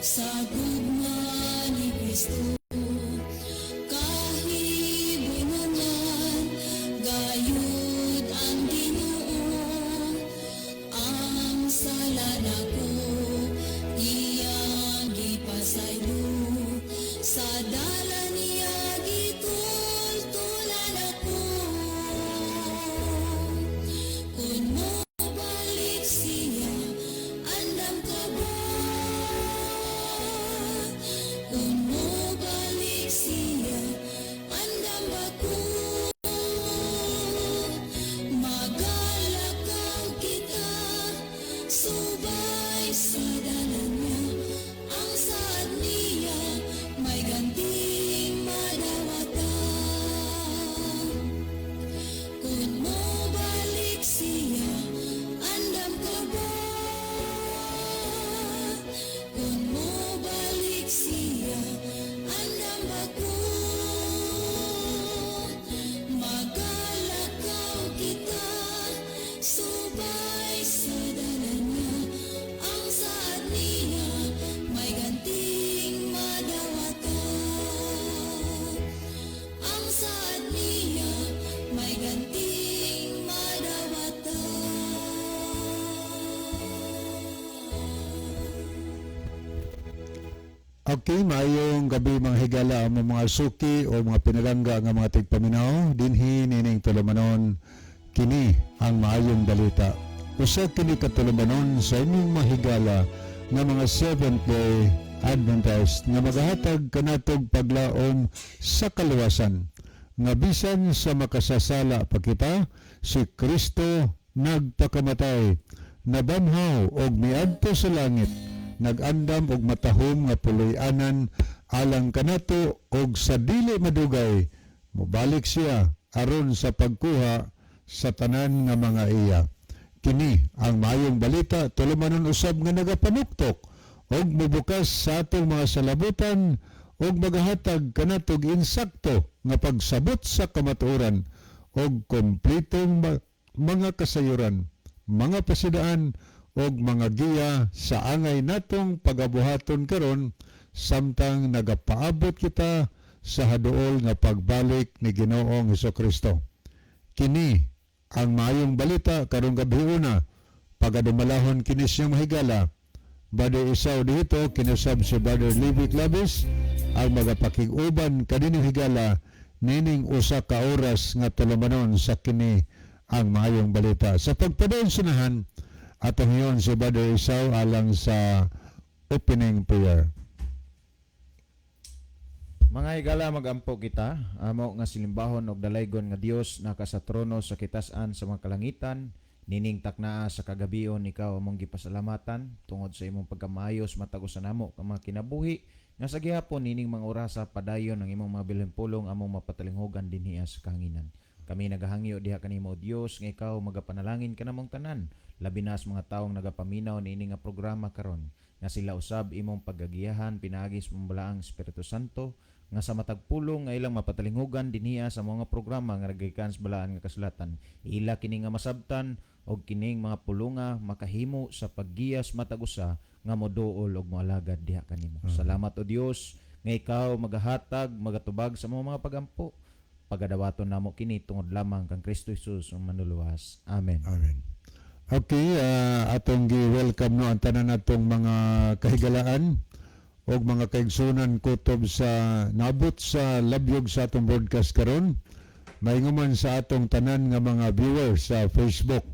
Sa gugma ni Kristo. Kahibulungan gayud ang Ginoo, ang sala nako iyang gipasaylo, sa dala niya gitultulan ako. Kung mobalik siya, andam ka ba? Kung mobalik siya, andam ba ko? Magalakaw kita subay sa dalan niya. Ang saad niya may ganting madawatan. Kung mobalik siya, andam ka ba? Kung mobalik siya, andam ba ko? Magalakaw kita subay sa dalan niya. Ang saad niya may ganting madawatan. Ang saad niya may ganting madawatan. Okay, maayong gabi, mga higala, ang mga suki o mga pinalangga nga mga tigpaminaw dinhi nining tulumanon, kini ang Maayong Balita. Usa kini ka tulumanon sa inyong mahigala nga mga Seventh Day Adventist nga magahatag kanatog paglaom sa kaluwasan nga bisan sa makasasala pa kita, si Kristo nagpakamatay, nabamhaw og miadto sa langit, nag-andam og matahom nga puloy-anan alang kanato, og sa dili madugay mobalik siya aron sa pagkuha sa tanan nga mga iya. Kini ang Maayong Balita, tulumanon usab nga nagapanuktok og mobukas sa atong mga salabutan og magahatag kanatog insakto nga pagsabot sa kamatuoran og kompletong mga kasayuran, mga pasidaan og mga giya sa angay natong pagabuhaton karon samtang nagapaabot kita sa haduol nga pagbalik ni Ginoong Kristo. Kini ang Maayong Balita karong gabi una. Pagadumalahon kini siyang mahigala, Brother Isaw dito, kinusab si Brother Levi Clavis ang magapakig-uban kaninyo, higala, nining usa ka oras nga tulumanon sa kini ang Maayong Balita. Sa pagpadayon sunahan, atong hiyon si Brother Isaw alang sa opening prayer. Mga higala, magampo kita. Amo nga silimbahon og dalaygon nga Dios, naka sa trono sa kitasan sa mga kalangitan. Nining taknaa sa kagabion, ikaw among gipasalamatan tungod sa imong pagkamaayos matag usa namo ka mga kinabuhi nga sa gihapon nining mga orasa padayon ang imong mga bilin pulong among mapatalinghugan dinhi sa kahanginan. Kami nagahangyo diha kanimo, o Dios, nga ikaw magapanalangin kanamong tanan, labi na sa mga taong nagapaminaw niini nga programa karon, nga sila usab imong pagagiyahan pinaagi sa imong balaang Espiritu Santo, nga sa matag pulong nga ilang mapatalinghugan dinhiya sa mga programa nga nagagikan sa balaan nga kasulatan, ila kini nga masabtan og kining mga pulunga makahimo sa paggiyas matag usa nga moduol og moalagad diha kanimo. Salamat, o Dios, nga ikaw magahatag, magatubag sa mga pagampo. Pagadawaton namo kini tungod lamang kang Kristo Jesus ang manluluwas. Amen. Amen. Okay, atong gi-welcome no ang tanan natong mga kahigalaan og mga kaigsunan kutob sa nabot sa labyog sa atong broadcast karon. Maingon man sa atong tanan nga mga viewers sa Facebook.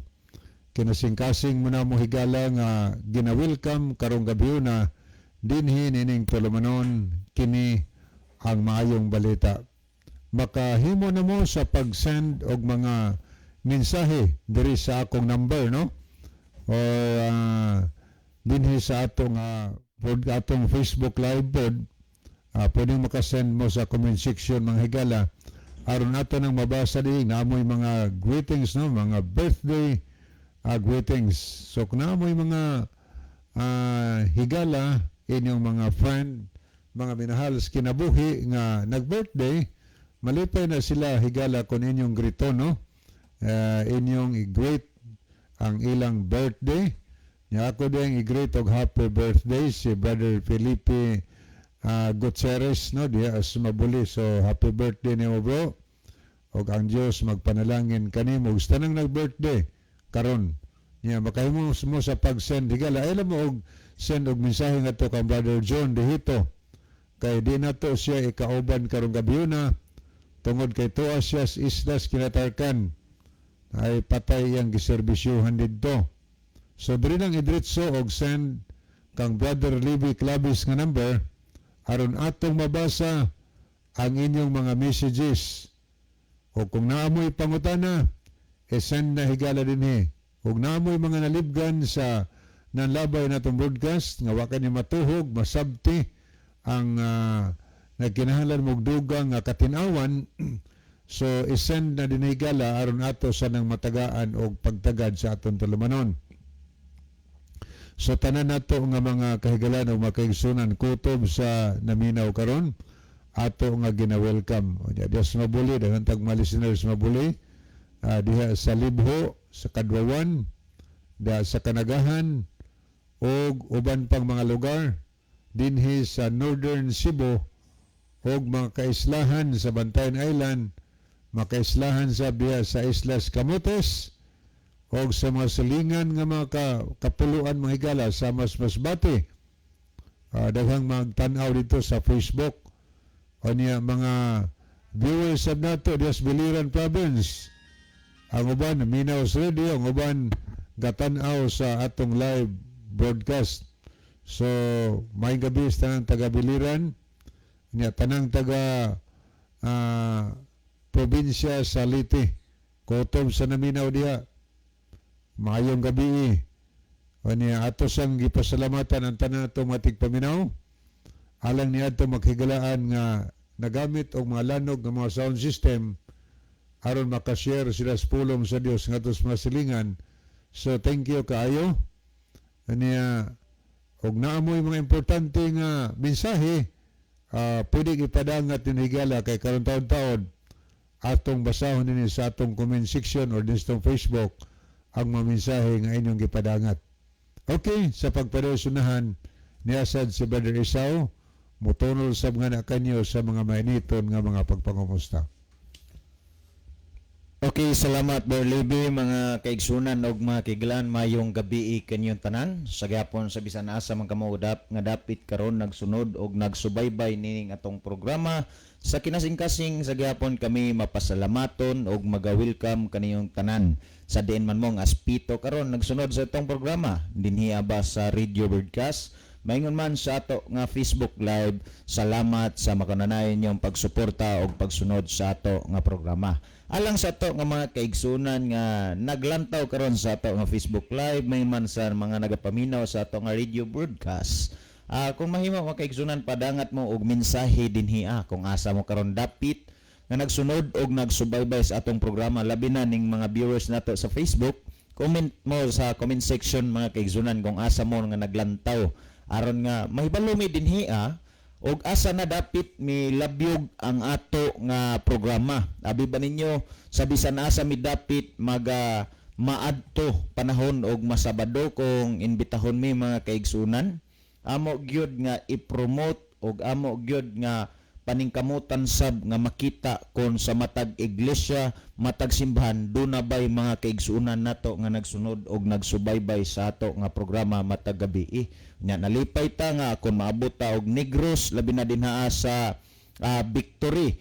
Kinasingkasing mo na mo, higala, nga gina-welcome karong gabi na dinhi nining tulumanon, kini ang Maayong Balita. Makahimo na mo sa pag-send og mga mensahe diri sa akong number, no, or dinhi sa atong atong Facebook Live pod, pwede makasend mo sa comment section, mga higala, aron nato nang mabasa di naamoy mga greetings, no, mga birthday greetings. So kung naamoy mga higala, inyong mga friend, mga minahal sa kinabuhi nga nag-birthday, malipay na sila, higala, kung inyong grito, no, inyong i-greet ang ilang birthday. Nya ako din i-greet og happy birthday si Brother Felipe Gutierrez, no, diha sa Mabuli. So happy birthday nimo, bro. Og ang Dios magpanalangin kanimo ug sa tanang nag-birthday karon. Nya makahimo mo sa pag-send, higala, ay mo og send og mensahe ngadto kang Brother John Dihito kay di nato siya ikauban karong gabi na tungod kay tuwa siya sa Islas Kinatarkan, ay patay iyang giserbisyuhan didto. So diri lang idritso og send kang Brother Libby Clavis nga number aron atong mabasa ang inyong mga messages. O kung naamoy pangutana, e-send na, higala, dinhi. Kung naamoy mga nalibgan sa nanlabay natong broadcast nga wa kani matuhog, masabti ang nagkinahanglan mog dugang nga katinawan, so i-send na dinhi, higala, aron ato sa nang matagaan og pagtagad sa aton tulumanon. So tanan nato nga mga kahigalan o mga kaigsunan kutob sa naminaw karon, ato nga gina-welcome. Unya diha sa Mabuli, daghan tag mga listeners Mabuli, diha sa Libho, sa Kadwawan, diha sa Kanagahan ug uban pang mga lugar dinhi sa Northern Cebu ug mga kaislahan sa Bantayan Island, makaislahan sa diha sa Islas Camotes og sa mga silingan nga mga kapuluan, mga higala, sa mas Masbate. Daghang magtan-aw dito sa Facebook. O niya mga viewers sab nato diha sa Biliran Province. Ang uban minaw sa radio, ang uban gatan-aw sa atong live broadcast. So may gabi sa tanang taga Biliran, niya tanang taga probinsya sa Leyte. Kutob sa naminaw diha. Maayong gabi. O niya ato sang gipasalamatan ang tanan nato mga tigpaminaw alang niadto makhigalaan nga nagamit og mga lanog nga mga sound system aron makashare sila sa pulong sa Dios ngadto sa mga silingan. So thank you kaayo. Niya og naamoy mga importante nga mensahe, pwede ipadangat din, higala, kay karon taon-taon atong basahon dinhi sa atong comment section or din sa atong Facebook ang mga mensahe nga inyong gipadangat. Okay, sa pagparesunahan niasad si Brother Esau, mutunol sab nga na kanyo sa mga mainiton nga mga pagpangumusta. Okay, salamat, Ber Libby, mga kaigsunan og mga kiglan, mayong gabi kanyong tanan. Sa gyapon sa bisan asa man kamo nga dapit karon nagsunod og nagsubaybay nining atong programa. Sa kinasing-kasing sa gyapon kami mapasalamaton og maga-welcome kaniyong tanan. Sa diin man mong aspito karon nagsunod sa atong programa, dinhi ba sa radio broadcast, maingon man sa ato nga Facebook Live, salamat sa makananayon niyong pagsuporta og pagsunod sa ato nga programa. Alang sa ato nga mga kaigsunan nga naglantaw karon sa ato nga Facebook Live, may man sa mga nagapaminaw sa ato nga radio broadcast. Kung mahimo, mga kaigsunan, padangat mo og mensahe dinhi kung asa mo karon dapit nga nagsunod og nagsubaybay sa atong programa, labi na ning mga viewers nato sa Facebook. Comment mo sa comment section, mga kaigsunan, kung asa mo nga naglantaw aron nga mahibalo mi dinhi og asa na dapit mi labyog ang ato nga programa. Abi ba ninyo sa bisan asa mi dapit maga maadto panahon og masabado kung imbitahon mi, mga kaigsunan, amo gyud nga i-promote og amo gyud nga paningkamutan sab nga makita kon sa matag iglesia, matag simbahan, duna bay mga kaigsuonan nato nga nagsunod og nagsubaybay sa ato nga programa matag gabi. Nya nalipay ta nga kon maabot ta og Negros, labi na dinha sa Victory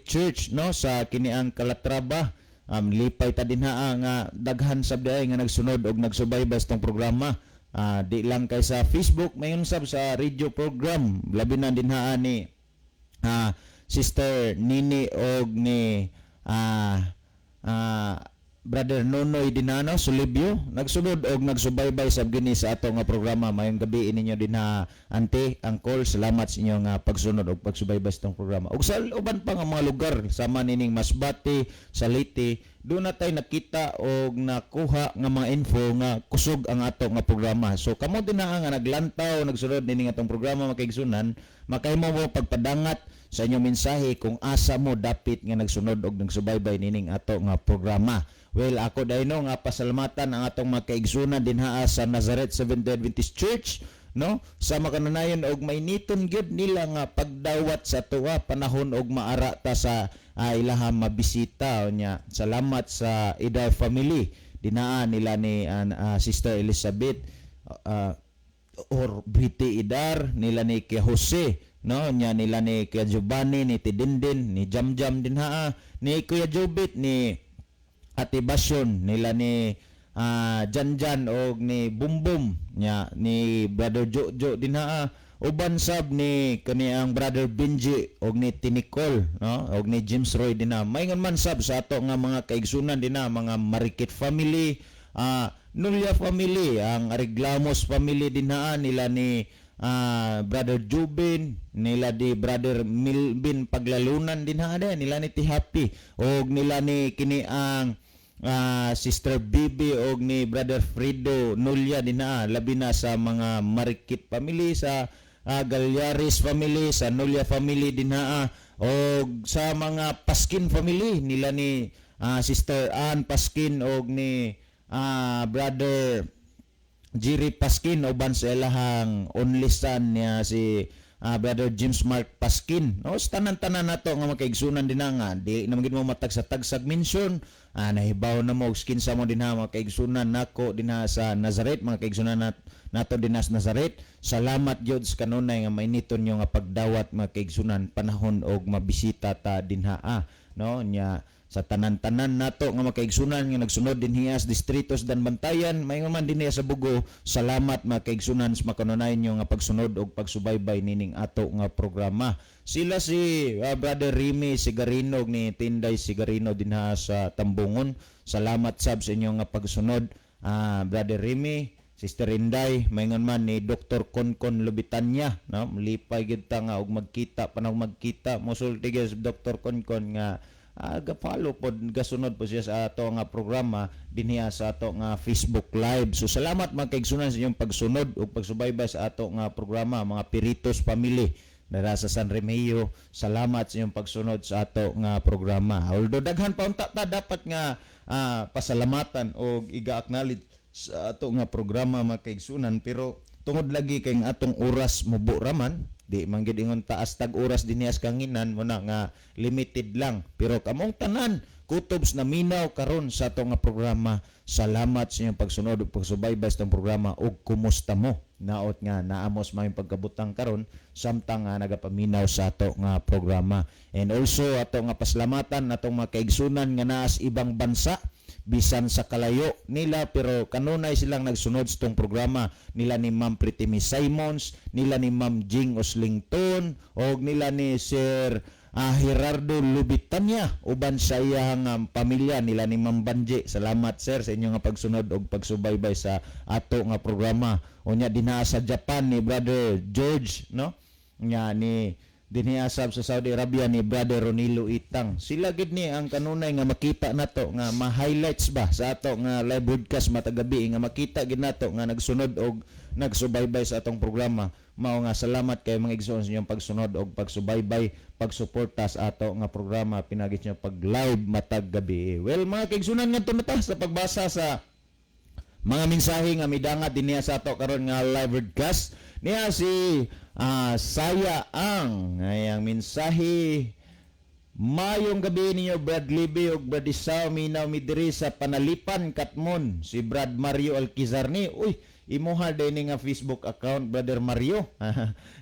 Church, no, sa kiniang Calatrava. Lipay ta dinha nga daghan sab diay nga nagsunod og nagsubaybay sa tong programa. Di lang kay sa Facebook, mayon sab sa radio program, labi na dinha ni Sister Nini og ni Brother Nonoy Dinano Solibio, nagsunod og nagsubaybay sab gini sa ato nga programa. Mayong gabi ninyo dinha, ante, uncle. Salamat sa inyong pagsunod og pagsubaybay sa atong programa ug sa uban pa nga mga lugar sama nining Masbate, sa Leyte. Doon na tay nakita og nakuha nga mga info nga kusog ang ato nga programa. So kamo din na nga naglantaw, nagsunod nining atong programa, mga kaigsunan, makahimo mo pagpadangat. sa inyong mensahe kung asa mo dapit nga nagsunod og nagsubaybay nining ato nga programa. Well, ako dayno nga pasalamatan ang atong mga kaigsunan dinha sa Nazareth Seventh-day Adventist Church, no, sa makanunayon og mainiton gyud nila nga pagdawat sa tuwa panahon og maara ta sa ilaha mabisita. Unya salamat sa Ida family dinaa nila ni Sister Elizabeth or Briti Idar, nila ni Kuya Jose, no, nya nila ni Kuya Giovanni, ni Tidindin, ni Jamjam dinha, ni Kuya Jobit, ni Ate Basyon, nila ni Janjan og ni Bumbum nya ni Brother Jojo dinha, uban sab ni kani ang Brother Benji og ni Tinicol, no, og ni James Roy dinha. Maingon man sab sa ato nga mga kaigsunan dinha, mga Marikit family, Nulya family, ang Ariglamos family dinha, nila ni Brother Jubin, nila di Brother Milvin Paglalunan dinha din, nila ni Ti Happy og nila ni kini ang Sister Bibi og ni Brother Frido Nulya dinha, labi na sa mga Marikit family, sa Galyaris family, sa Nulya family dinha, og sa mga Paskin family nila ni Sister Ann Paskin og ni Brother Jerry Paskin, uban sa ilahang only son niya si Brother James Mark Paskin. No, sa tanan-tanan nato nga makaigsunan din nga di naman gid mo matag sa tagsag mention, nahibaw na mo og kinsa mo dinha mga kaigsunan nako dinha sa Nazareth, mga kaigsunan nato dinha sa Nazareth. Salamat gyud sa kanunay nga mainiton nyo nga pagdawat, mga kaigsunan, panahon og mabisita ta dinha, no. Nya sa tanan-tanan nato nga makaigsunan nga nagsunod dinhi sa distritos dan Bantayan, maingon man dinhi sa Bugo, salamat, mga kaigsunan, sa makanunay nyo nga pagsunod og pagsubaybay nining ato nga programa. Sila si Brother Remy Sigarino og ni Tinday Sigarino dinha sa Tambungon, salamat sab sa inyo nga pagsunod, Brother Remy, Sister Inday, maingon man ni Dr. Konkon Lubitanya, no? Lipay gid ta nga og magkita, panahon magkita, mosulti gyud si Dr. Konkon nga ga-follow pod, gasunod po siya sa ato nga programa dinhi sa ato nga Facebook Live. So salamat, mga kaigsunan, sa inyong pagsunod ug pagsubaybay sa ato nga programa, mga Piritos family dara sa San Remigio. Salamat sa inyong pagsunod sa ato nga programa. Although daghan pa unta ta dapat nga pasalamatan og iga-acknowledge sa ato nga programa, mga kaigsunan, pero tungod lagi kay ang atong oras mubo raman, di man gid ingon taas tag oras dinhi sa kanginan mo na nga limited lang. Pero kamong tanan kutobs na minaw karon sa ato nga programa, salamat sa inyong pagsunod ug pagsubaybay sa atong programa ug kumusta mo, naot nga naamos may pagkabutang karon samtang nga nagapaminaw sa ato nga programa. And also ato nga pasalamatan atong mga kaigsunan nga naas ibang bansa, bisan sa kalayo nila pero kanunay silang nagsunod sa tong programa, nila ni Ma'am Pretty Miss Simons, nila ni Ma'am Jing Oslington og nila ni Sir Gerardo Lubitanya uban sa iyang pamilya, nila ni Ma'am Banji. Salamat, sir, sa inyong nga pagsunod og pagsubaybay sa ato nga programa. Unya dinha sa Japan ni Brother George, no, nga ni dinhi asab sa Saudi Arabia ni Brother Ronilo Itang. Sila gid ni ang kanunay nga makita nato nga ma-highlights ba sa ato nga live broadcast matag gabi, nga makita gid nato nga nagsunod og nagsubaybay sa atong programa. Mao nga salamat kay, mga igsoon, sa inyong pagsunod og pagsubaybay, pagsuporta sa ato nga programa pinagi niyo pag live matag gabi. Well, mga kaigsunan, ngadto na ta sa pagbasa sa mga mensahe nga midangat dinhi sa ato karon nga live broadcast. Niya si Saya ang ayang mensahe: "Mayong gabi ninyo, Brad Libby ug Brad Isao, minaw mi diri sa Panalipan, Katmon." Si Brad Mario Alquizarni. Uy, imuha din nga Facebook account, Brother Mario.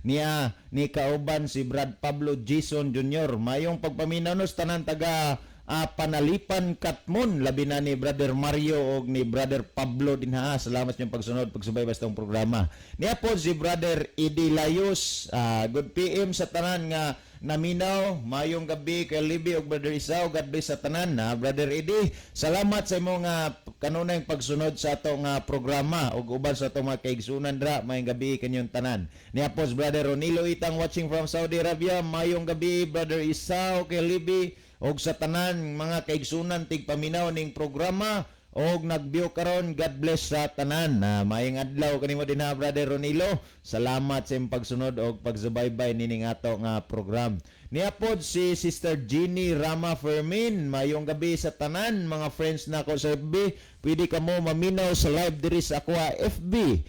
Niya ni kauban si Brad Pablo Jason Jr. Mayong pagpaminaw nos tanan taga Panalipan, Katmon, labi na ni Brother Mario og ni Brother Pablo dinha. Salamat sa inyong pagsunod, pagsubaybay sa itong programa. Niya po si Brother Idi Layos. "Good PM sa tanan nga naminaw. Mayong gabi kay Libby og Brother Isao. God bless sa tanan." Na Brother Idi, salamat sa imong nga kanunay pagsunod sa ato nga programa ug uban sa atong mga kaigsunan dra. Mayong gabi kanyong tanan. Niya po si Brother Ronilo Itang, watching from Saudi Arabia. "Mayong gabi, Brother Isao, kay Libby og sa tanan mga kaigsunan tigpaminaw ning programa og nagbiyo karon. God bless sa tanan." Na maayong adlaw kanimo dinha, Brother Ronilo. Salamat sa imong pagsunod og pagsubaybay nining ato nga program. Niya pod si Sister Jeannie Rama Fermin, mayong gabi sa tanan mga friends nako sa FB. Pwede kamo maminaw sa live diri sa akoa FB.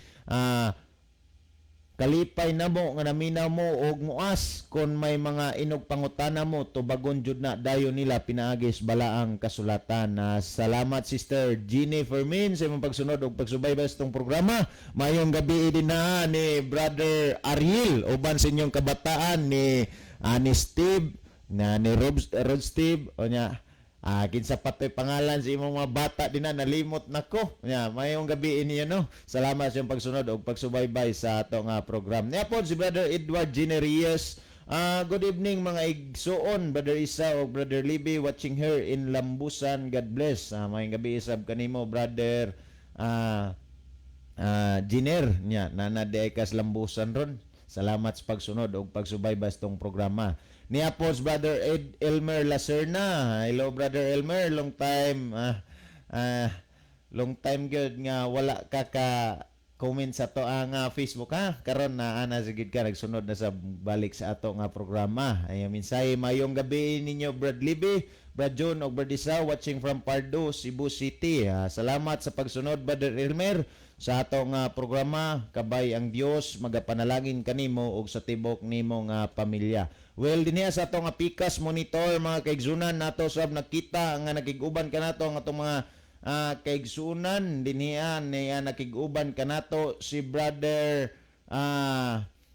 Kalipay namo nga naminaw mo og muas. Kon may mga inog pangutana mo, tubagon jud na dayon nila pinaagi sa balaang kasulatan. Salamat, Sister Jeannie Fermin, sa imong pagsunod og pagsubaybay sa itong programa. Mayong gabi din na ni Brother Ariel uban sa inyong kabataan ni Steve na ni Rob, Rod Steve o nya. Kinsa pa to'y pangalan sa imong mga bata din na nalimot nako. Nya, mayong gabi niyo, no. Salamat sa iyong pagsunod og pagsubaybay sa ato nga program. Nya pod si Brother Edward Generis. Good evening, mga igsuon, Brother Isa o Brother Libby, watching here in Lambusan. God bless. Mayong gabi isab kanimo, Brother Giner nya nana di kas Lambusan ron. Salamat sa pagsunod og pagsubaybay sa tong programa. Niya po si Brother Ed Elmer Lacerna. Hello, Brother Elmer, long time long time gyud nga wala ka ka comment sa to ang Facebook, ha. Karon na ana sigid ka nagsunod na sa balik sa ato nga programa. Ay mensahe, mayong gabi ninyo, Brad Libby, Brad John og Brad Isa, watching from Pardo, Cebu City. Salamat sa pagsunod, Brother Elmer, sa ato nga programa. Kabay ang Dios magapanalangin kanimo og sa tibok nimo nga pamilya. Well, dinhiya sa ato nga Pikas monitor, mga kaigsunan, nato sab nakita nga nakig-uban kanato ang atong mga kaigsunan dinhiya niya. Nakig-uban kanato si Brother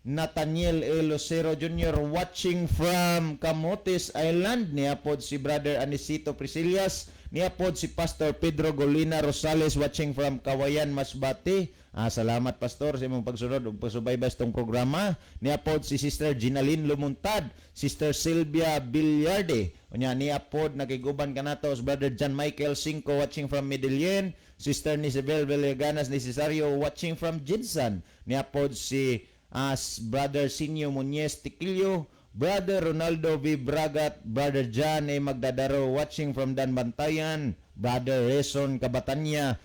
Nathaniel E. Lucero Jr., watching from Camotes Island. Niya pod si Brother Anisito Priscillas. Niya pod si Pastor Pedro Golina Rosales, watching from Kawayan, Masbate. Salamat, Pastor, sa imong pagsunod ug pagsubaybay sa tong programa. Niya pod si Sister Ginaline Lumuntad, Sister Sylvia Villarde. Unya niya pod nakiguban kanato si Brother John Michael Cinco, watching from Medellin, Sister Nisabel Villaganas Necesario, watching from Jinsan. Niya pod si as Brother Sinyo Muñez Tiquillo, Brother Ronaldo V. Bragat, Brother John A. Magdadaro, watching from Danbantayan, Brother Reson Kabatanya,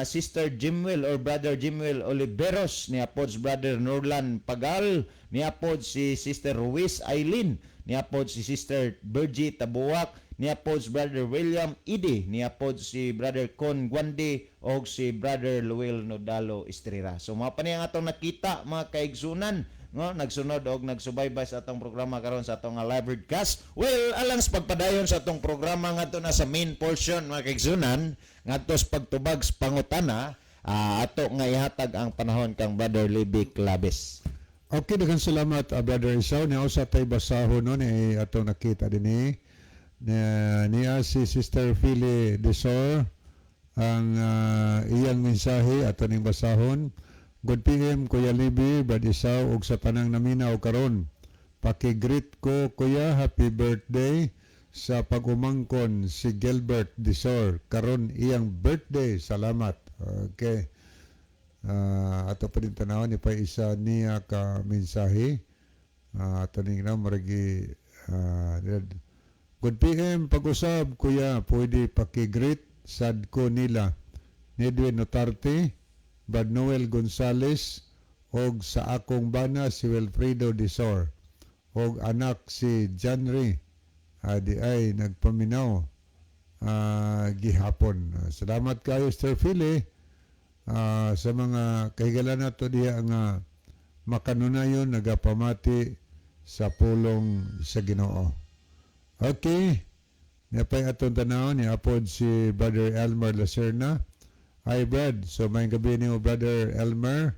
Sister Jimwell or Brother Jimwell Oliveros, niya pod si Brother Norlan Pagal, niya pod si Sister Ruiz Eileen, niya pod si Sister Virgie Tabuak, niya pod si Brother William Ide, niya pod si Brother Con Guandi og si Brother Luel Nodalo Estrera. So mga pa niya ang atong nakita, mga kaigsunan, no, nagsunod og nagsubaybay sa atong programa karon sa atong nga live broadcast. Well, alang sa pagpadayon sa atong programa ngadto na sa main portion, mga kaigsunan, ngadto sa pagtubag sa pangutana, ato nga ihatag ang panahon kang Brother Libby Claves. Okay, daghang salamat, Brother Isaw. Niya usa tay basahon, no, ni atong nakita dinhi. Niya si Sister Philly Desor ang iyang mensahe ato ning basahon. "Good PM, Kuya Libby, Brad Isaw ug sa tanang naminaw karon. Paki-greet ko, Kuya, happy birthday sa pag-umangkon si Gilbert Desor karon iyang birthday. Salamat." Okay. Ato pa din tanawon ni pa isa niya ka mensahe. Ato ning na maragi "Good PM pag-usab, Kuya, pwede paki-greet sad ko nila Nedwin Notarte, Brad Noel Gonzales og sa akong bana si Wilfredo Desor og anak si Janry adi ay nagpaminaw gihapon." Salamat kayo, Sir Philly, sa mga kahigala nato diha nga makanunayon nagapamati sa pulong sa Ginoo. Okay. Napay atong tanawon ni apod si Brother Elmer Lacerna. Hi, Brad. So may gabi niyo, Brother Elmer.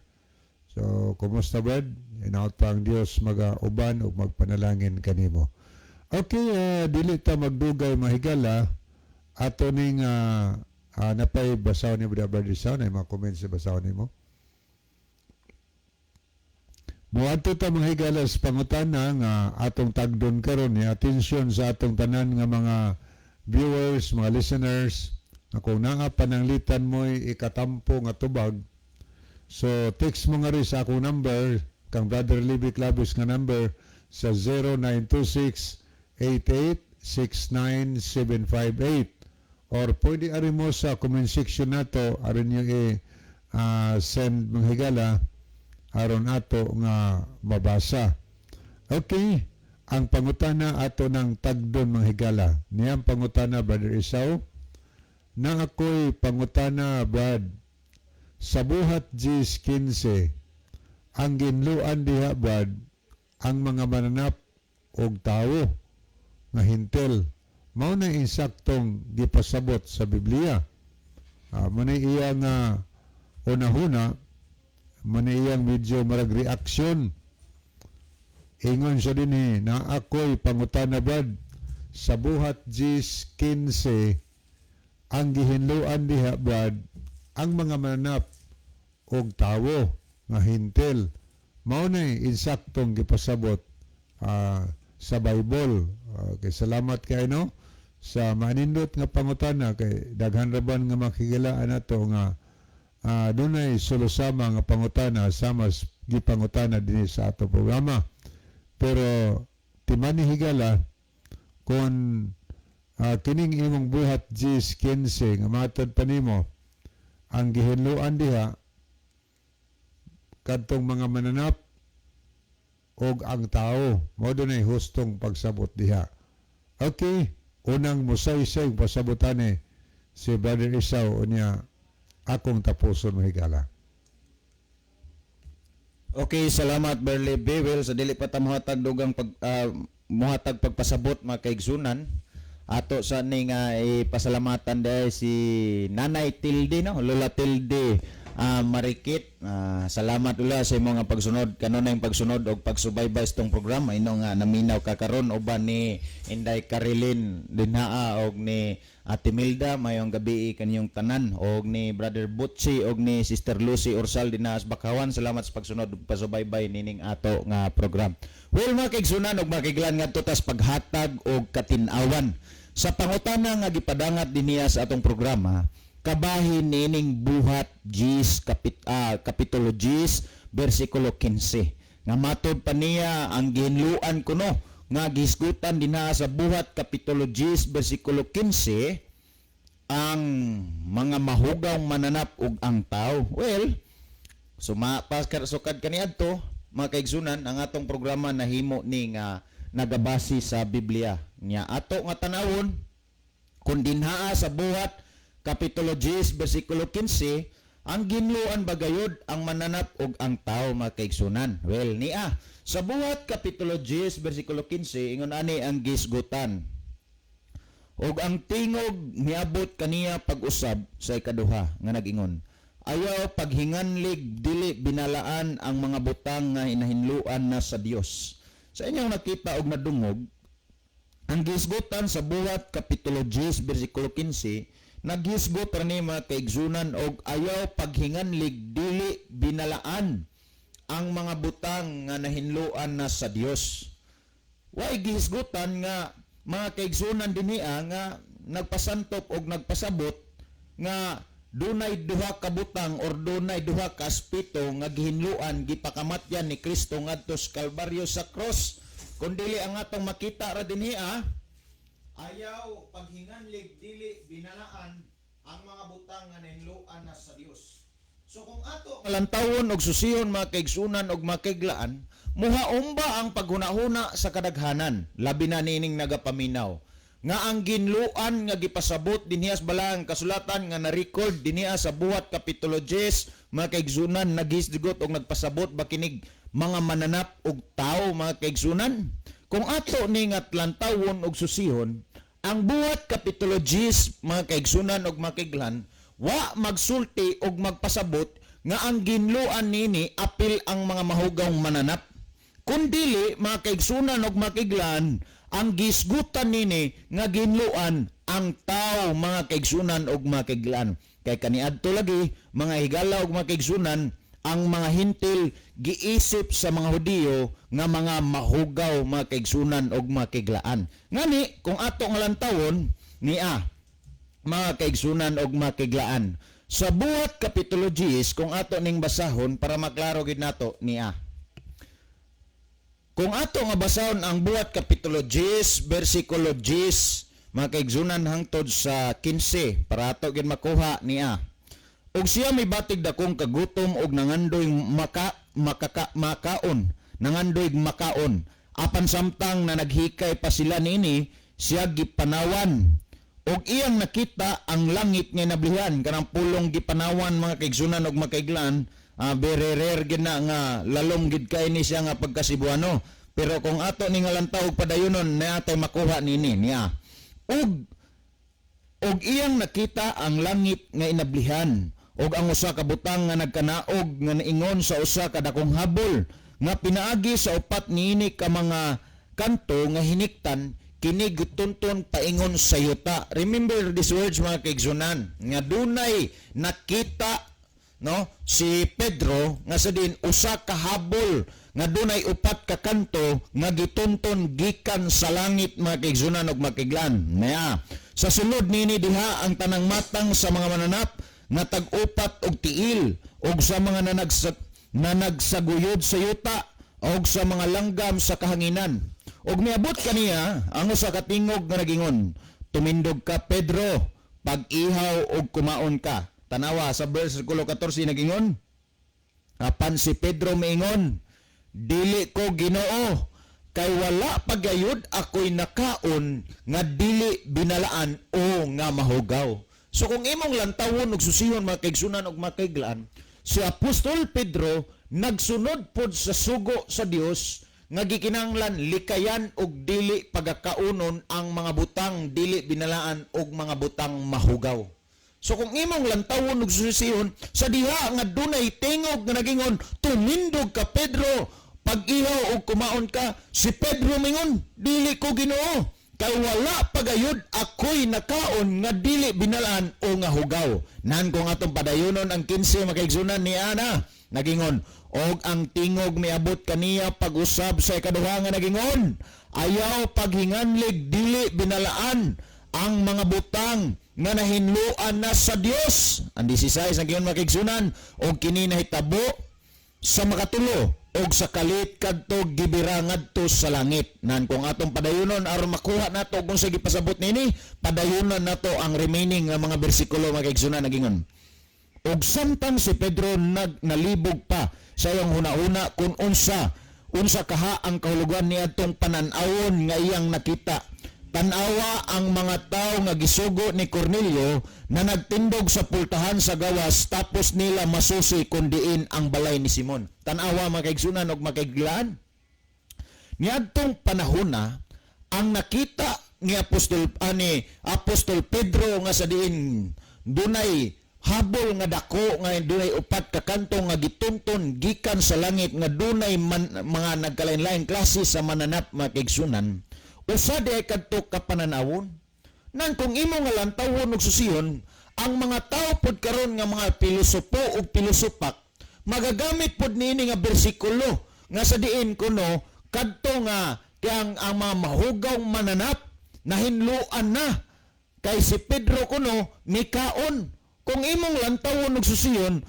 So kumusta, Brad? Inaot pa ang Dios maga-uban ug magpanalangin kanimo. Okay, dili ta magdugay, mahigala, ato ning napay basahon ni Brother Isaw na mga comments sa basahon nimo. Muadto ta, mga higala, sa pangutana nga atong tagdon karon ni atensyon sa atong tanan nga mga viewers, mga listeners, nga kung naa pananglitan mo'y ikatampo nga tubag, so text mo nga rin sa akong number, kang Brother Libby Clavis nga number sa 0926 8869758 or pwede ari mo sa comment section nato aron yung i-send, mga higala, aron ato nga mabasa. Okay. Ang pangutana ato ng tagdon, mga higala. Niyang pangutana, Brother Esau, na ako'y pangutana, Brad, sa Buhat 10:15, ang ginluan diha, Brad, ang mga mananap og tawo nga Hentil. Mao na insaktong gipasabot sa Biblia. Mao na iya nga unahuna, mao na iyang medyo marag reaksyon. Ingon siya dinhi na ako'y pangutana, Brad, sa Buhat 10:15, ang gihinluan diha, Brad, ang mga mananap og tawo nga Hentil. Mao na insaktong gipasabot sa Bible. Okay, salamat kay no sa manindot nga pangutana kay daghan ra ban nga makigilaan nato nga dunay sulusama nga pangutana sama gipangutana dinhi sa ato programa. Pero timani, higala, kung kining imong Buhat 10:15 nga matod pa nimo ang gihinluan diha kadtong mga mananap og ang tao, mao dunay hustong pagsabot diha. Okay, unang musaysay pasabotan ni si Brother Esau, unya akong tapuson, mga higala. Okay, salamat, Berle Bewell. Sa dili pa ta mohatag dugang pag mohatag pagpasabot, mga kaigsunan. Ato sa ni nga ipasalamatan dahil si Nanay Tilde, no, Lola Tilde Marikit. Salamat ula sa imong nga pagsunod kanunay pagsunod og pagsubaybay sa tong programa ino nga naminaw ka karon uban ni Inday Carilin dinhaa og ni Ate Milda, mayong gabi kanyong tanan, og ni Brother Butchie og ni Sister Lucy Orsal dinha sa Bakawan. Salamat sa pagsunod ug pasubaybay nining ato nga program. Well, mga kaigsunan og makiglan, ngadto tas paghatag og katin-awan sa pangutana nga gipadangat dinhiya sa atong programa kabahin niining Buhat 10 kapitulo 10 bersikulo 15 nga matod pa niya ang gihinluan kuno nga gihisgutan dinha sa Buhat kapitulo 10 bersikulo 15 ang mga mahugaw mananap ug ang tao. Well, suma pas sukad kaniadto, mga kaigsunan, ang atong programa nahimo ni nga nagabase sa Biblia. Nya ato nga tanawon kung dinhaa sa Buhat kapitulo 10 bersikulo 15 ang ginluan bagayod ang mananap ug ang tao, mga kaigsunan. Well, nia sa Buhat kapitulo 10 bersikulo 15 ingon ani ang gisgutan: "Ug ang tingog miabot kaniya pag-usab sa ikaduha nga nag-ingon, 'Ayaw paghinganlig dili binalaan ang mga butang nga hinahinluan na sa Dios.'" Sa inyong nakita og nadungog, ang gisgutan sa Buhat kapitulo 10 bersikulo 15 naghisgot ra ni, mga kaigsunan, og ayaw paghinganlig dili binalaan ang mga butang nga nahinluan na sa Dios. Way gihisgutan nga, mga kaigsunan, dinhiya nga nagpasantop og nagpasabot nga dunay duha ka butang or dunay duha ka aspeto nga gihinluan, gipakamatyan ni Kristo ngadto sa Kalbaryo sa cross. Kung dili ang atong makita ra dinhiya, ayaw paghinganlig dili binalaan ang mga butang nga nahinluan na sa Dios. So kung ato lantawon og susihon, mga kaigsunan og makiglaan, muhaumba ang paghunahuna sa kadaghanan, labi na nining nagapaminaw nga ang ginluan nga gipasabot dinhiya sa balaang kasulatan nga na-record dinhiya sa Buhat kapitulo 10, mga kaigsunan, naghisgot og nagpasabot ba kinig mga mananap og tao, mga kaigsunan. Kung ato ni nga lantawon og susihon ang Buhat kapitulo 10, mga kaigsunan og makiglan, wa magsulti og magpasabot nga ang ginluan nini apil ang mga mahugaw mananap. Kundili, mga kaigsunan og makiglan, ang gisgutan nini nga ginluan ang tao, mga kaigsunan og makiglan. Kay kaniadto lagi, mga higala og mga kaigsunan, ang mga Hentil giisip sa mga Hudiyo nga mga mahugaw, mga kaigsunan og makiglaan. Ngani kung ato nga lantawon niya, mga kaigsunan og makiglaan, sa Buhat kapitulo 10, kung ato ning basahon para maklaro gid nato niya. Kung ato nga basahon ang Buhat kapitulo 10 bersikulo 10, mga kaigsunan, hangtod sa 15 para ato gid makuha niya. "Ug siya mibatig dakong kagutom ug nangandoy makaon, nangandoy makaon. Apan samtang na naghikay pa sila niini, siya gipanawan og iyang nakita ang langit nga nablihan. Kanang pulong gipanawan, mga kaigsunan og makaiglan, very rare gid na nga lalom gid kay ni siya nga pagkasibuano, pero kung ato ni nga lantaw og padayunon na atay makuha nini niya. Ug iyang nakita ang langit nga inablihan ug ang usa ka butang nga nagkanaog nga naingon sa usa ka dakong habol nga pinaagi sa upat niini ka mga kanto nga hiniktan kini gitunton paingon sa yuta. Remember these words, mga kaigsunan, nga dunay nakita, no, si Pedro nga sa din usa ka habol nga dunay upat ka kanto nga gitunton gikan sa langit, mga kaigsunan ug makiglan. Naya sa sulod nini diha ang tanang matang sa mga mananap nga tag-upat og tiil og sa mga nanagsaguyod sa yuta og sa mga langgam sa kahanginan. Ug miabot kaniya ang usa ka tingog nga nagingon, "Tumindog ka, Pedro, pag-ihaw og kumaon ka." Tanawa sa versikulo 14, nagingon, apan si Pedro miingon, "Dili ko, Ginoo, kay wala pagayod ako'y nakaon nga dili binalaan o nga mahugaw." So kung imong lantawon ug susihon, mga kaigsunan ug makaiglaan, si Apostol Pedro nagsunod pod sa sugo sa Dios nga gikinahanglan likayan og dili pagakaunon ang mga butang dili binalaan og mga butang mahugaw. So kung imong lantawon ug susihon sa diha nga dunay tingog nga nagingon, "Tumindog ka, Pedro, pag-ihaw og kumaon ka," si Pedro mingon, "Dili ko, Ginoo, kay wala pagayod ako'y nakaon nga dili binalaan o nga hugaw." Nan kung atong padayunon ang 15, makaigsunan, ni ana nagingon, og ang tingog miabot kaniya pag-usab sa ikaduha nga nagingon, "Ayaw paghinganlig dili binalaan ang mga butang nga nahinluan na sa Dios." Ang 16 ang giingon, mga, og kini nahitabo sa makatulo og sa kalit kadto gibira ngadto sa langit. Nan kung atong padayunon aron makuha nato kung sa gipasabot nini, padayunon nato ang remaining nga mga bersikulo, mga kaigsunan. Nagingon, og samtang si Pedro nalibog pa sa iyang hunahuna kung unsa unsa kaha ang kahulugan niadtong panan-awon nga iyang nakita, tan-awa ang mga tao nga gisugo ni Cornelio na nagtindog sa pultahan sa gawas, tapos nila masusi kung diin ang balay ni Simon. Tan-awa, mga kaigsunan og makaiglaan. Niadtong panahona ang nakita ni Apostol Pedro nga sa diin dunay habol nga dako nga dunay upat ka kanto nga gitunton gikan sa langit nga dunay mga nagkalain-lain klase sa mananap, mga kaigsunan, usa di ay kadto ka pananawon. Nang kung imo nga lantawon og susiyon ang mga tao pod karon nga mga pilosopo ug pilosopak, magagamit pod niini nga bersikulo nga sa diin kuno kadto nga kang ang mga mahugaw mananap nahinluan na kay si Pedro kuno mikaon. Kung imong lantawon og susiyon,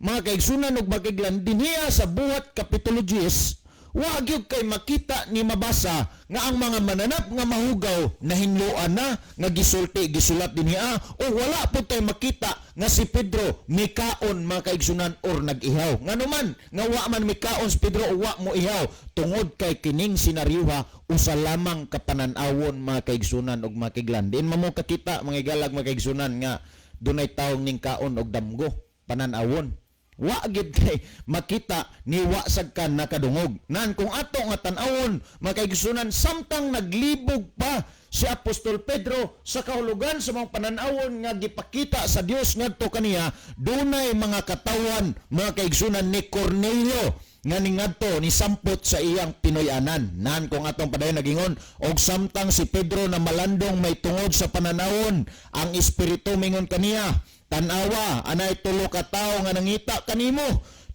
mga kaigsunan ug makiglan, dinhiya sa Buhat kapitulo 10, wa gyud kay makita ni mabasa nga ang mga mananap nga mahugaw nahinluan na nga gisulti, gisulat dinhiya, o wala pud tay makita nga si Pedro mikaon, mga kaigsunan, or nag-ihaw. Ngano man nga wa man mikaon si Pedro o wa mo ihaw? Tungod kay kining senaryoha usa lamang ka panan-awon, mga kaigsunan ug makiglan. Diin man mo kakita, mga igalag, mga kaigsunan, nga dunay taong ning kaon og damgo? Panan-awon. Wa gid kay makita ni wa sad ka nakadungog. Nan kung ato nga tan-awon, mga kaigsunan, samtang naglibog pa si Apostol Pedro sa kahulugan sa mga panan-awon nga gipakita sa Dios ngadto kaniya, dunay mga katawan, mga kaigsunan, ni Cornelio nga ningadto ni sampot sa iyang Pinoy-anan. Nan kung atong padayon, nagingon, og samtang si Pedro na malandong may tungod sa pananawon, ang Espiritu mingon kaniya, "Tan-awa, anay tulo ka tawo nga nangita kanimo.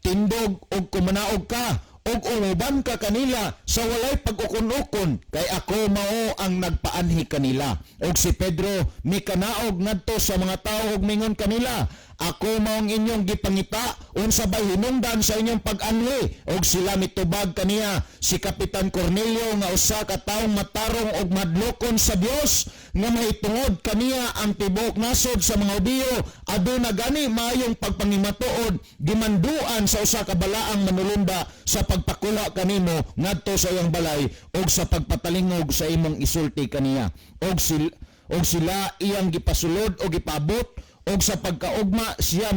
Tindog og kumanaog ka og umuban ka kanila sa walay pag-ukon-ukon, kay ako mao ang nagpaanhi kanila." Og si Pedro mikanaog ngadto sa mga tawo ug mingon kanila, "Ako mao ang inyong gipangita. Unsa bay hinungdan sa inyong pag-anli?" Og sila mitubag kaniya, "Si Kapitan Cornelio nga usa ka taong matarong og madlokon sa Dios, nga mahitungod kaniya ang tibuok nasod sa mga Hudiyo, aduna gani maayong pagpangimatuod, gimanduan sa usa ka balaang manulunda sa pagpakuha kanimo ngadto sa iyang balay og sa pagpatalingog sa imong isulti kaniya." Og sila iyang gipasulod og gipaabot, og sa pagkaugma siya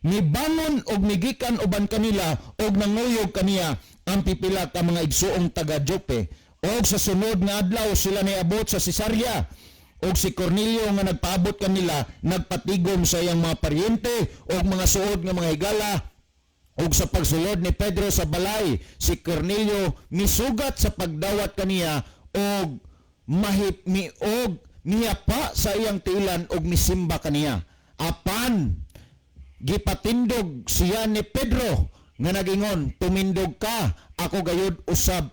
mibangon og migikan uban kanila, og nanguyog kaniya ang pipila ka mga igsuong taga Jope. Og sa sunod nga adlaw sila niabot sa Cesarea. Og si Cornelio nga nagpaabot kanila nagpatigom sa iyang mga paryente og mga suod nga mga higala. Og sa pagsulod ni Pedro sa balay, si Cornelio misugat sa pagdawat kaniya og mahip mi og miyapa sa iyang tiilan og misimba kaniya. Apan gipatindog siya ni Pedro nga nagingon, "Tumindog ka, ako gayud usab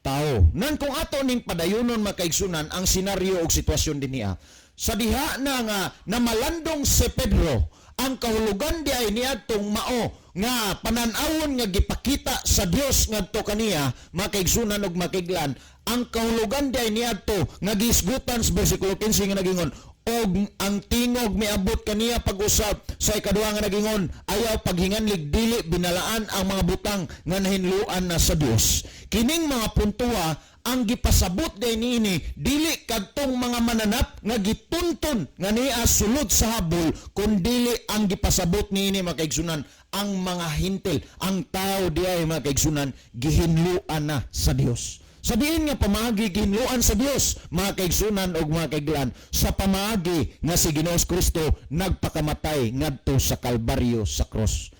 tao." Nan kung ato ning padayunon, makaigsunan, ang senaryo og sitwasyon dinhiya. Sa diha na nga namalandong si Pedro, ang kahulugan di ay niadtong mao nga panan-awon nga gipakita sa Dios ngadto kaniya, makaigsunan og makiglan, ang kahulugan di ay niadto nga gisgutan sa bersikulo 15 nga nagingon, "Og ang tingog miabot kaniya pag-usab sa ikaduha nga nagingon, 'Ayaw paghinganlig dili binalaan ang mga butang nga nahinluan na sa Dios.'" Kining mga puntuwa ang gipasabot day niini, dili kadtong mga mananap nga gitunton nga niya sulod sa habol, kun dili ang gipasabot niini, makaigsunan, ang mga Hentil, ang tao di ay, mga kaigsunan, gihinluan na sa Dios. Sa diin nga pamaagi gihinluan sa Dios, mga kaigsunan ug mga kaiglan? Sa pamaagi nga si Ginoong Kristo nagpakamatay ngadto sa Kalbaryo sa cross.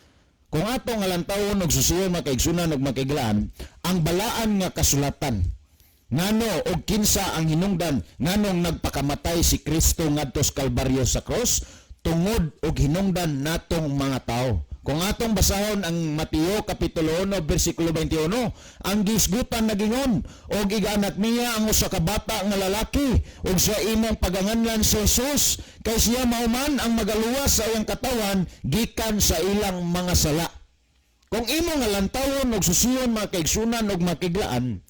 Kung ato nga lantawon og susiyon, mga kaigsunan ug mga kaiglan, ang balaan nga kasulatan, ngano og kinsa ang hinungdan nganong nagpakamatay si Kristo ngadto sa Kalbaryo sa cross? Tungod og hinungdan natong mga tao. Kung atong basahon ang Mateo kapitulo 1 bersikulo 21, ang gisgutan nagingon, "Og igaanak niya ang usa ka bata nga lalaki, ug siya imong paganganlan si Jesus, kay siya mao man ang magaluwas sa iyang katawan gikan sa ilang mga sala." Kung imo nga lantawon og susiyon, mga kaigsunan og makiglaan,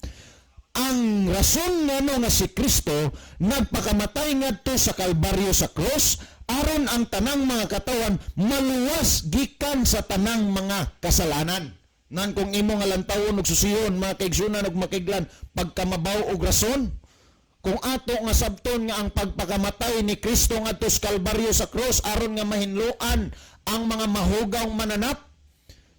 ang rason ngano nga si Kristo nagpakamatay ngadto sa Kalbaryo sa cross, aron ang tanang mga katawan maluwas gikan sa tanang mga kasalanan. Nan kung imo nga lantawon og susiyon, mga kaigsunan ug makiglan, pagkamabaw og rason, kung ato nga sabton nga ang pagpakamatay ni Kristo ngadto sa Kalbaryo sa cross aron nga mahinloan ang mga mahugaw mananap,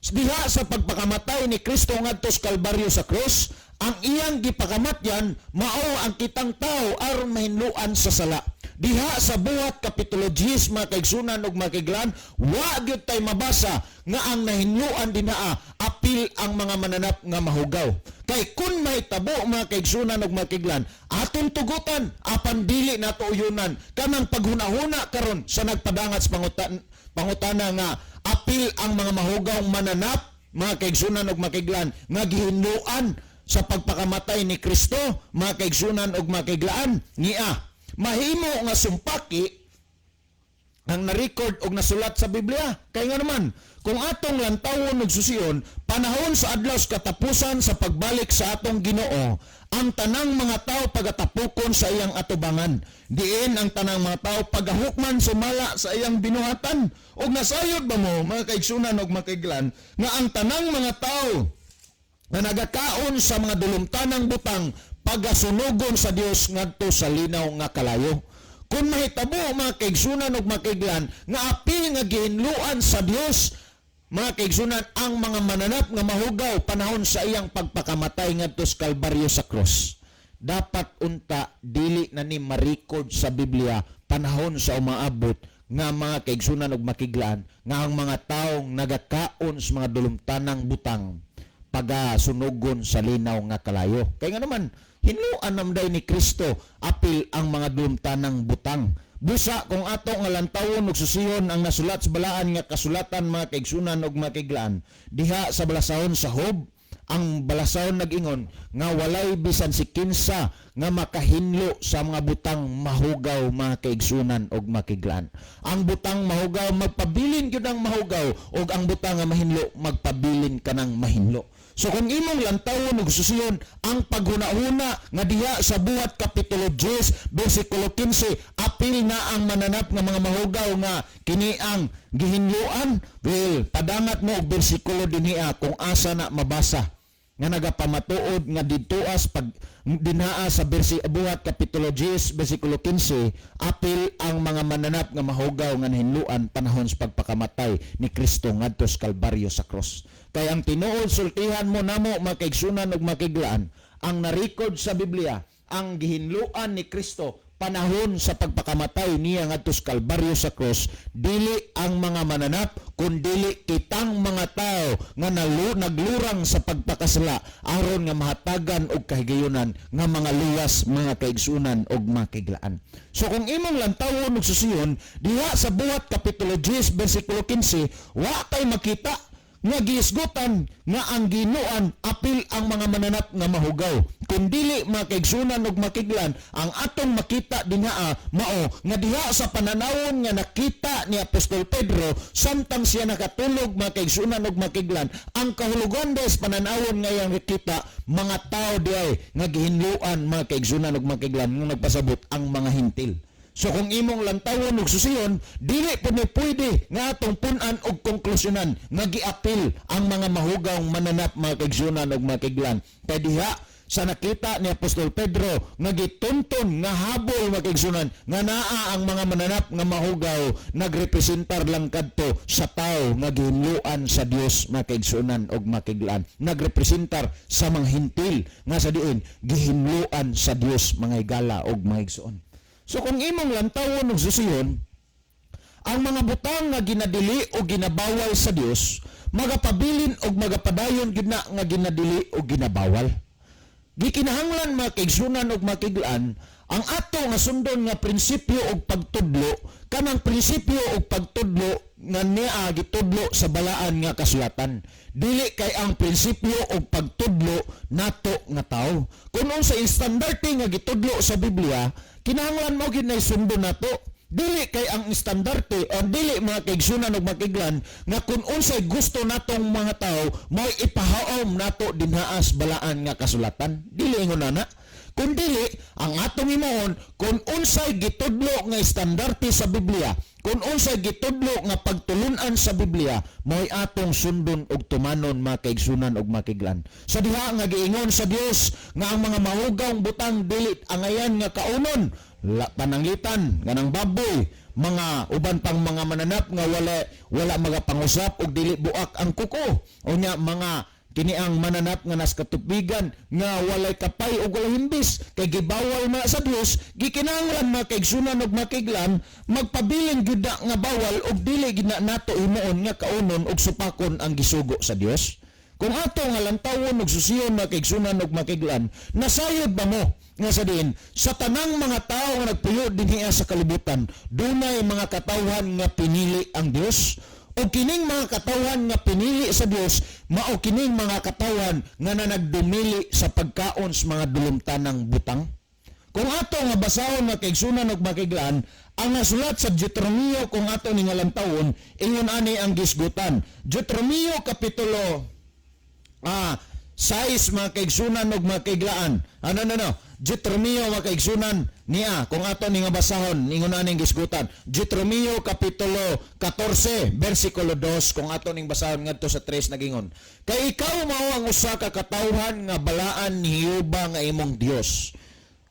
diha sa pagpakamatay ni Kristo ngadto sa Kalbaryo sa cross, ang iyang gipakamatyan mao ang kitang tao aron mahinloan sa sala. Diha sa Buhat kapitulo 10, mga kaigsunan ug makiglan, wa gyud tay mabasa nga ang nahinloan dinaa apil ang mga mananap nga mahugaw. Kay kun mahitabo, mga kaigsunan ug makiglan, atong tugutan apan dili nato uyunan kanang paghunahuna karon sa nagpadangat sa pangutana nga apil ang mga mahugaw mananap, mga kaigsunan ug makiglan, nga gihinloan sa pagpakamatay ni Kristo, mga kaigsunan ug makiglaan. Nia mahimo nga sumpaki ang na-record og nasulat sa Biblia. Kay nga naman, kung atong lantawon og susiyon, panahon sa adlaw sa katapusan sa pagbalik sa atong Ginoo, ang tanang mga tao pagatapukon sa iyang atubangan. Diin ang tanang mga tao pagahukman sumala sa iyang binuhatan. Og nasayod ba mo, mga kaigsunan og makiglan, nga ang tanang mga tao na nagakaon sa mga dulumtanang butang pagasunugon sa Dios ngadto sa linaw nga kalayo? Kung mahitabo, mga kaigsunan ug makiglan, nga apil nga gihinluan sa Dios, mga kaigsunan, ang mga mananap nga mahugaw panahon sa iyang pagpakamatay ngadto sa Kalbaryo sa cross, dapat unta dili na ni ma-record sa Biblia panahon sa umaabot nga, mga kaigsunan ug makiglan, nga ang mga taong nagakaon sa mga dulumtanang butang pagasunugon sa linaw nga kalayo. Kaya nga naman, hinluan namday ni Kristo apil ang mga dulumtanang butang. Busa kung ato nga lantawon ug susiyon ang nasulat sa balaan nga kasulatan, mga kaigsunan ug mga kaiglaan, diha sa balasahon sa Job, Ang balasahon nag-ingon nga walay bisan si kinsa nga makahinlo sa mga butang mahugaw, mga kaigsunan og makiglaan. Ang butang mahugaw, magpabilin gyud ang mahugaw, ug ang butang nga mahinlo, magpabilin kanang mahinlo. So kung imong lantawon ug susiyon ang paghuna-huna nga diha sa Buhat kapitulo 10 bersikulo 15 apil na ang mananap nga mga mahugaw nga kini ang gihinloan, well, padangat mo og bersikulo dinhiya kung asa na mabasa nga nagapamatuod nga didtoas pag dinhaa sa Buhat kapitulo 10 bersikulo 15 apil ang mga mananap nga mahugaw nga nahinloan panahon sa pagpakamatay ni Kristo ngadto sa Kalbaryo sa cross. Kay ang tinuod sultihan mo namo, mga kaigsunan ug makiglaan, ang narekord sa Biblia, ang gihinloan ni Kristo panahon sa pagpakamatay niya ngadto sa Kalbaryo sa cross, dili ang mga mananap kundili kitang mga tao nga naglurang sa pagpakasala aron nga mahatagan og kahigayunan nga mga luwas, mga kaigsunan og makiglaan. So kung imong lantawon og susiyon diha sa Buhat kapitulo 10 bersikulo 15, wa kay makita nga giisgutan nga ang ginuan apil ang mga mananap nga mahugaw. Kundili, mga kaigsunan ug makiglan, ang atong makita dinhaa mao nga diha sa pananawon nga nakita ni Apostol Pedro samtang siya nakatulog, mga kaigsunan ug makiglan, ang kahulugan des pananawon nga iyang nakita, mga tao diay nga gihinloan, mga kaigsunan ug makiglan, nga nagpasabot ang mga Hentil. So kung imong lantawon ug susiyon, dili po ni pwede nga atong pun-an og konklusyonan nga giapil ang mga mahugaw mananap, mga kaigsunan ug makiglan. Kay diha sa nakita ni Apostol Pedro nga gitunton nga habol, mga kaigsunan, nga naa ang mga mananap nga mahugaw, nagrepresentar lang kadto sa tao nga gihinloan sa Dios, mga kaigsunan ug makiglan. Nagrepresentar sa mga Hentil nga sa diin gihinloan sa Dios, mga higala ug mga igsoon. So kung imong lantawon ug susiyon, ang mga butang nga ginadili o ginabawal sa Dios, magapabilin og magapadayon gyud na nga ginadili o ginabawal. Gikinahanglan, mga kaigsunan ug makiglaan, ang ato nga sundon nga prinsipyo og pagtudlo, kanang prinsipyo og pagtudlo nga niya gitudlo sa balaan nga kasulatan. Dili kay ang prinsipyo og pagtudlo nato nga tao. Kung unsa estandarte nga gitudlo sa Biblia, kinahanglan mo gyud na sundon nato. Dili kay ang estandarte o dili, mga kaigsunan ug makiglan, nga kung unsay gusto natong mga tao mao ipahaom nato dinhaas balaan nga kasulatan. Dili ingon ana. Kung dili, ang atong himuon, kung unsay gitudlo nga estandarte sa Biblia, kung unsay gitudlo nga pagtulunan sa Biblia, mao'y atong sundon og tumanon, mga kaigsunan og makiglan. Sa diha nga giingon sa Dios nga ang mga mahugawng butang dili angayan nga kaunon, pananglitan nganang baboy, mga uban pang mga mananap nga wala magapangusap og dili buak ang kuko, unya mga kini ang mananap nga nas katubigan nga walay kapay o walay himbis kay gibawal na sa Dios. Gikinahanglan, mga kaigsunan ug makiglan, magpabilin gyud na nga bawal og dili gyud na nato himuon nga kaunon og supakon ang gisugo sa Dios. Kung ato nga lantawon ug susiyon, mga kaigsunan ug makiglan, nasayod ba mo nga sa diin sa tanang mga tawo nga nagpuyo dinhi sa kalibutan, dunay mga katawhan nga pinili ang Dios? O kining mga katawhan nga pinili sa Dios, mao kining mga katawhan nga nanagdumili sa pagkaon sa mga dulumtanang butang? Kung ato nga basahon, nga kaigsunan ug makiglaan, ang nasulat sa Deuteronomio, kung ato ni nga lantawon, ingon ani ang gisgutan. Deuteronomio kapitulo 6, mga kaigsunan ug makiglaan. Ano no no? Deuteronomio, mga kaigsunan niya, kung ato ni nga basahon, ingon ani ang gisgutan. Deuteronomio kapitulo 14 bersikulo 2, kung ato ning basahon ngadto sa 3, nagingon: "Kay ikaw mao ang usa ka katawhan nga balaan ni Jehova nga imong Dios.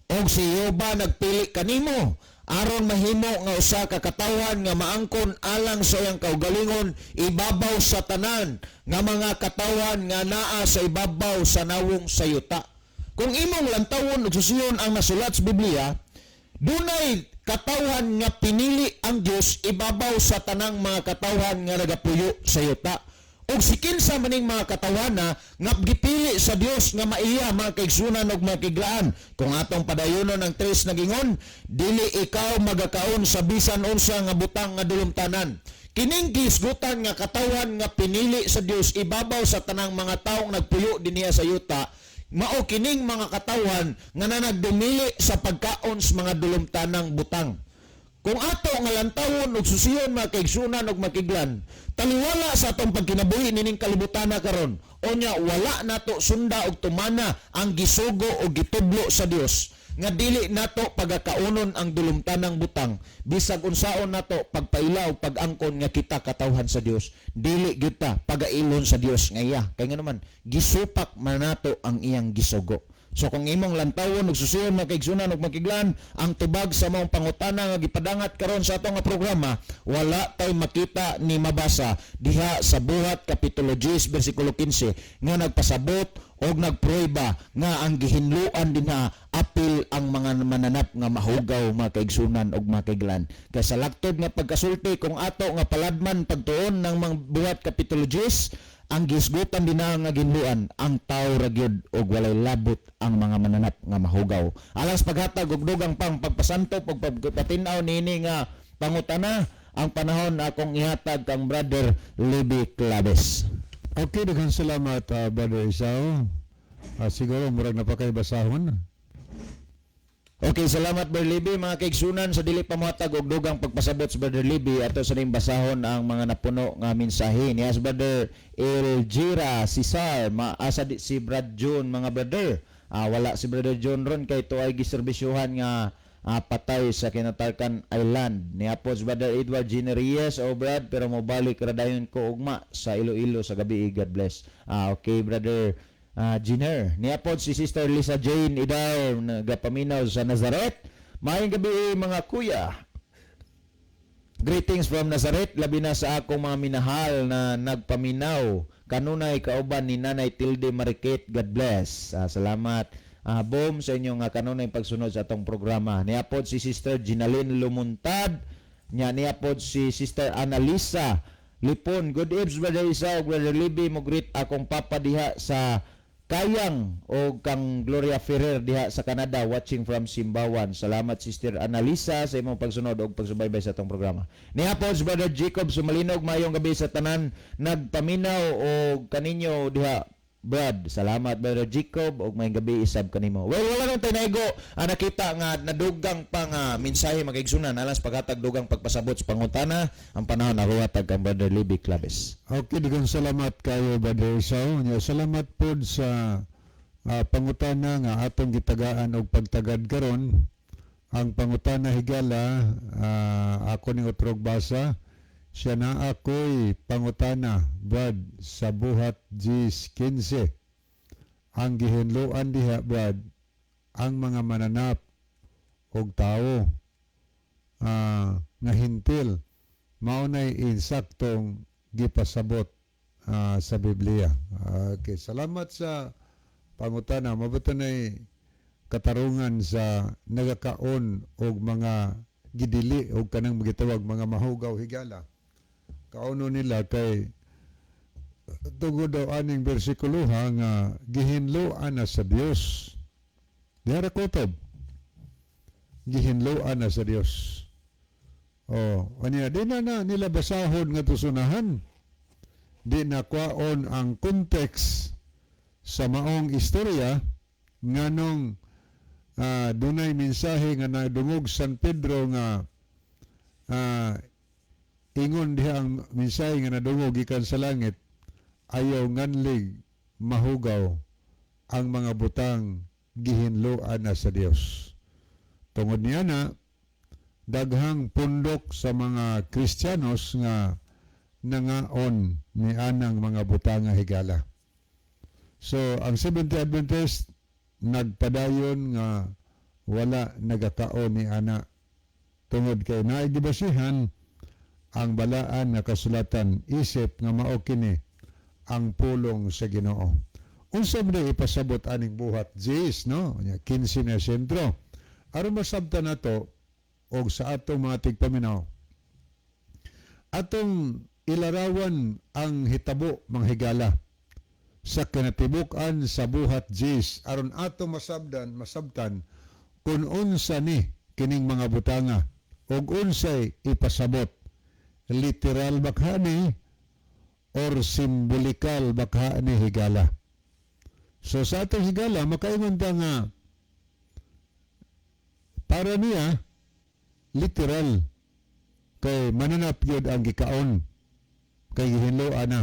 Og si Jehova nagpili kanimo aron mahimo nga usa ka katawhan nga maangkon alang sa iyang kaugalingon ibabaw sa tanan nga mga katawhan nga naa sa ibabaw sa nawong sa yuta." Kung imong lantawon ug susiyon ang nasulat sa Biblia, dunay katawhan nga pinili ang Dios ibabaw sa tanang mga katawhan nga nagapuyo sa yuta. Ug si kinsa maning mga katawhana nga gipili sa Dios nga maiya, mga kaigsunan ug mga kiglaan? Kung atong padayonon ang 3, nagingon: "Dili ikaw magakaon sa bisan unsa nga butang nga dulumtanan. Kining gihisgutan nga katawhan nga pinili sa Dios ibabaw sa tanang mga taong nagpuyo dinhiya sa yuta, mao kining mga katawhan nga nanagdumili sa pagkaon sa mga dulumtanang butang. Kung ato nga lantawon og susiyon, mga kaigsunan og makiglan, taliwala sa atong pagkinabuhi nining kalibutana karon, onya wala nato sunda og tumana ang gisugo o gitudlo sa Dios nga dili nato pagakaunon ang dulumtanang butang, bisag unsaon nato pagpaila og pag-angkon nga kita katawhan sa Dios, dili gyud ta pagailon sa Dios nga iya, kay nga naman gisupak man nato ang iyang gisugo. So kung imong lantawon ug susiyon, mga kaigsunan ug makiglan, ang tubag sa maong pangutana nga gipadangat karon sa atong nga programa, wala tay makita ni mabasa diha sa Buhat kapitulo 10 bersikulo 15 nga nagpasabot og nagprueba nga ang gihinluan dinha apil ang mga mananap nga mahugaw, mga kaigsunan ug makiglan. Kay sa laktod nga pagkasulti, kung ato nga paladman pagtuon ng mga Buhat kapitulo 10, ang gisgutan dinha nga ginluan ang tao ra gyud og walay labot ang mga mananap nga mahugaw. Alang paghatag og dugang pang pagpasantop og pagpatin-aw niini nga pangutana, ang panahon akong ihatag kang Brother Libby Claves. Okay, daghang salamat, Brother Isao. Siguro murag napakay basahon. Okay, salamat, Brother Libby. Mga kaigsunan, sa dili pa mohatag og dugang pagpasabot sa Brother Libby, ato sa ning basahon ang mga napuno nga mensahe. Niya si Brother Eljira Cesar, maasa di si Brad John, mga brother. Wala si Brother John ron kay to ay giserbisyuhan nga patay sa Kinatarkan Island. Niya po si Brother Edward G. Reyes, oh Brad, pero mobalik ra dayon ko ugma sa Iloilo sa gabi. God bless. Okay, Brother Giner. Niya po si Sister Lisa Jane Idaw, nagapaminaw sa Nazareth. Maayong gabi, mga kuya. Greetings from Nazareth, labi na sa akong mga minahal na nagpaminaw. Kanunay kauban ni Nanay Tilde Mariquet. God bless. Salamat. Boom sa inyong kanunay pagsunod sa atong programa. Niya po si Sister Ginalyn Lumuntad. Niya po si Sister Annalisa Lipon. Good eves, Brother Isa, Brother Libby. Mo greet akong papa diha sa Kayang o kang Gloria Ferrer diha sa Canada, watching from Simbawan. Salamat, Sister Annalisa, sa imong pagsunod og pagsubaybay sa atong programa. Niya po si Brother Jacob Sumalinog, mayong gabi sa tanan nagpaminaw og kaninyo diha, Brad. Salamat, Brother Jacob, og mayong gabi isab kanimo. Well, wala nang tinaigo ang nakita nga nadugang pa nga mensahe, mga kaigsunan. Alang paghatag dugang pagpasabot sa pangutana, ang panahon ako hatag kang Brother Libby Claves. Okay, daghang salamat kayo, Brother Isao. Nya, salamat pod sa pangutana nga atong gitagaan og pagtagad karon. Ang pangutana, higala, ako ning utrog basa. Siya na ako'y pangutana, Brad, sa Buhat 10:15. Ang gihinloan diha, Brad, ang mga mananap og tao nga hintil, mao nay insaktong gipasabot sa Biblia. Okay, salamat sa pangutana. Mabuto nay katarungan sa nagakaon og mga gidili og kanang gitawag mga mahugaw, higala. Kauno nila kay tungod daw aning bersikulo ha nga gihinloan na sa Dios. Diha ra kutob. Gihinloan na sa Dios. Oh, anya di na na nila basahon nga tusunahan. Di na kwaon ang context sa maong istorya nganong dunay mensahe nga nadungog San Pedro nga ingon diha ang mensahe nga nadungog gikan sa langit, ayaw nganlig mahugaw ang mga butang gihinloan na sa Dios. Tungod niya na daghang pundok sa mga Kristiyanos nga nangaon ni anang mga butanga, higala. So ang Seventh-day Adventist nagpadayon nga wala nagakaon ni ana tungod kay naay gibasihan ang balaan nga kasulatan isip nga mao kini ang pulong sa Ginoo. Unsa man ipasabot aning Buhat 10, no? Nya, 15 na sentro. Aron masabtan nato og sa atong mga tigpaminaw, atong ilarawan ang hitabo, mga higala, sa kinatibuk-an sa Buhat 10 aron ato masabtan kung unsa ni kining mga butanga ug unsay ipasabot. Literal ba ni or simbolikal ba ni, higala? So sa atong higala, makaingon ta nga para niya literal kay mananap yun ang gikaon kay gihinloan na.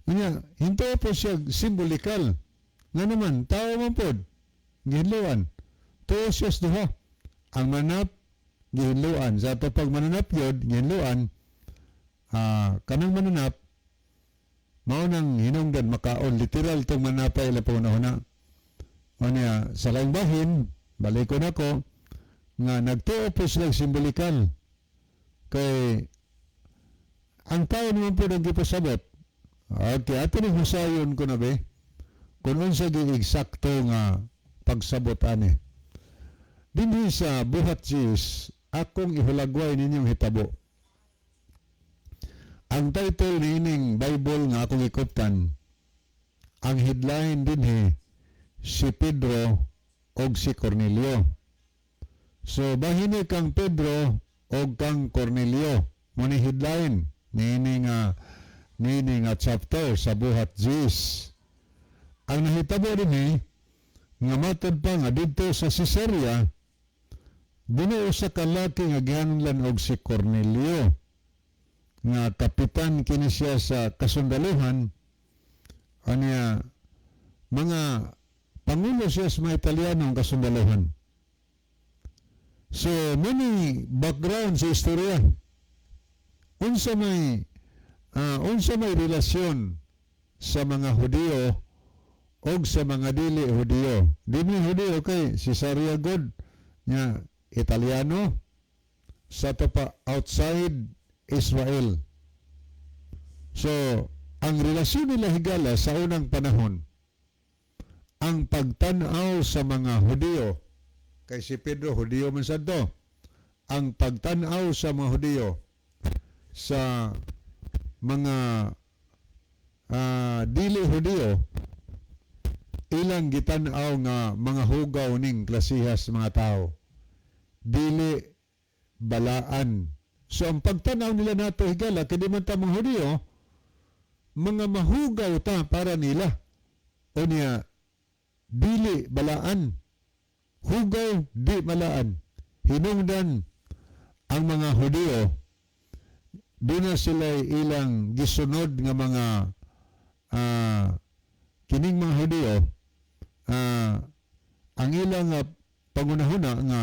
Unya, hinto po siya simbolikal. Nga naman, tao man pod, gihinloan. Tuo siya sa duha. Ang manap, gihinloan. Sa ato pag mananap yun, gihinloan, kanang mananap, mao nang hinungdan makaon. Literal tong manapay ila pangunahuna. Unya, sa laing bahin, balikon ako, nga nagtuo po sila simbolikal. Kay ang tao naman po ang gipasabot. Okay, ato ni husayon ko na be. Kung unsa gi eksakto nga pagsabot ani. Dinhi sa Buhat 10, akong ihulagway ninyong hitabo. Ang title niining Bible nga akong ikuptan, ang headline dinhi, si Pedro og si Cornelio. So bahini kang Pedro og kang Cornelio. Mo ni headline niini nga chapter sa Buhat 10. Ang nahitabo dinhi nga matod pa nga didto sa Caesarea dunay usa ka laki nga gihanlan og si Cornelio nga kapitan kini siya sa kasundaluhan, anya mga pangulo siya sa mga Italiano ang kasundaluhan. So, many background sa istorya. Unsa may relasyon sa mga Hudiyo og sa mga dili Hudiyo? Dili Hudiyo kay Caesarea god nya Italiano sa to pa, outside Israel. So, ang relasyon nila, higala, sa unang panahon, ang pagtan-aw sa mga Hudiyo, kay si Pedro Hudiyo man sadto, ang pagtan-aw sa mga Hudiyo sa mga dili Hudiyo, ilang gitan-aw nga mga hugaw ning klasihas mga tao. Dili balaan. So ang pagtanaw nila nato, higala, kay di man ta mga Hudiyo, mga mahugaw ta para nila. O niya, dili balaan. Hugaw, di malaan. Hinungdan ang mga Hudiyo, di na sila ilang gisunod nga mga kining mga Hudiyo, ang ilang pangunahuna nga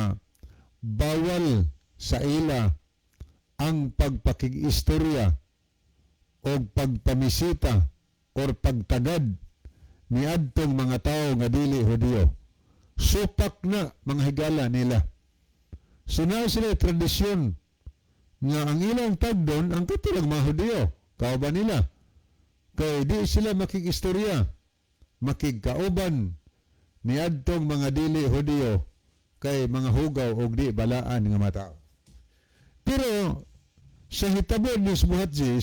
bawal sa ila ang pagpakig-istorya o pagpamisita or pagtagad niadtong mga tao nga dili Hudiyo. Supak na, mga higala, nila. So naa sila tradisyon nga ang ilang tagdon ang katulang mga Hudiyo. Kauban nila. Kay di sila makig-istorya, makigkauban niadtong mga dili Hudiyo kay mga hugaw og di balaan nga mga tao. Pero sa hitabo ni Buhat 10,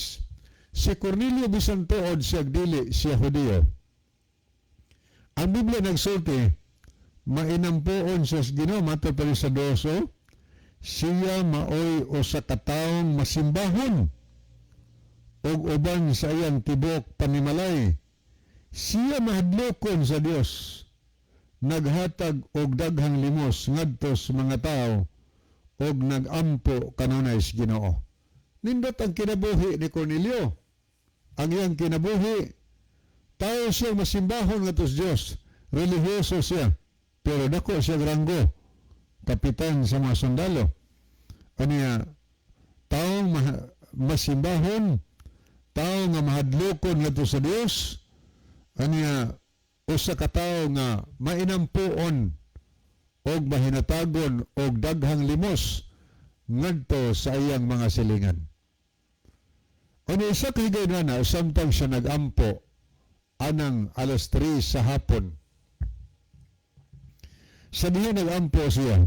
si Cornelio bisan tuod siya dili siya Hudiyo. Ang Biblia nagsulti, mainampuon siya sa Ginoo matod pa rin sa 2, siya maoy usa ka taong masimbahon ug uban sa iyang tibuok panimalay. Siya mahadlokon sa Dios. Naghatag og daghang limos ngadto sa mga tao og nagampo kanunay sa Ginoo. Nindot ang kinabuhi ni Cornelio. Ang iyang kinabuhi, tao siya masimbahon ngadto sa Dios. Relihiyoso siya. Pero dako siya ranggo. Kapitan sa mga sundalo. Aniya, taong masimbahon, tao nga mahadlokon ngadto sa Dios, aniya, usa ka tawo nga mainampuon og mahinatagon og daghang limos ngadto sa iyang mga silingan. Ano isa ka higayon na samtang siya nagampo anang alas 3 sa hapon. Sa diha nagampo siya,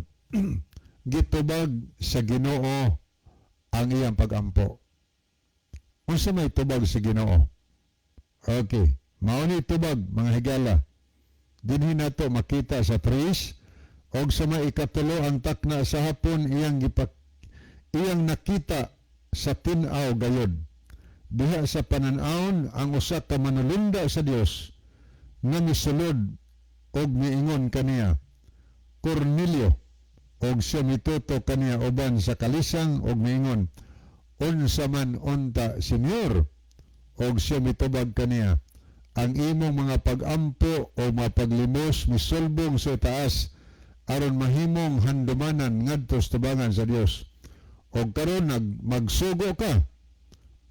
gitubag sa Ginoo ang iyang pagampo. Unsa may tubag sa Ginoo? Okay, mao ni tubag, mga higala. Dinhi nato makita sa 3 og sa may 3 ang takna sa hapon iyang nakita sa tin-aw gayod. Diha sa panan-awon ang usa ka manulunda sa Dios nga misulod og miingon kaniya, "Cornelio," og siya mituto kaniya uban sa kalisang og miingon, "Unsa man unta, Senyor?" Og siya mitubag kaniya, "Ang imong mga pag-ampo o mga paglimos misulbong sa taas aron mahimong handumanan ngadto sa tubangan sa Dios. Og karon nag magsugo ka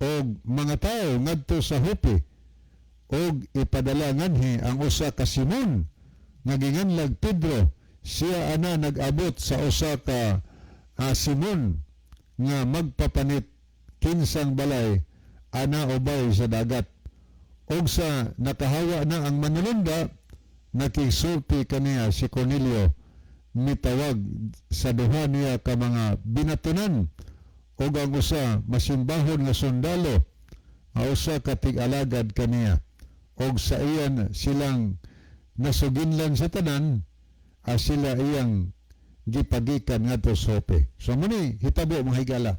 og mga tawo ngadto sa Jope og ipadala nganhi ang usa ka Simon nga ginganlag Pedro. Siya ana nag-abot sa usa ka Simon nga magpapanit kinsang balay ana ubay sa dagat." Og sa nakahawa na ang manulunda, nakigsulti kaniya si Cornelio, mitawag sa duha niya ka mga binatunan og ang usa masimbahon nga sundalo nga usa ka tig-alagad kaniya, og sa iyan silang nasuginlan sa tanan a sila iyang gipagikan ngadto sa Jope. So mao ni hitabo, mga higala.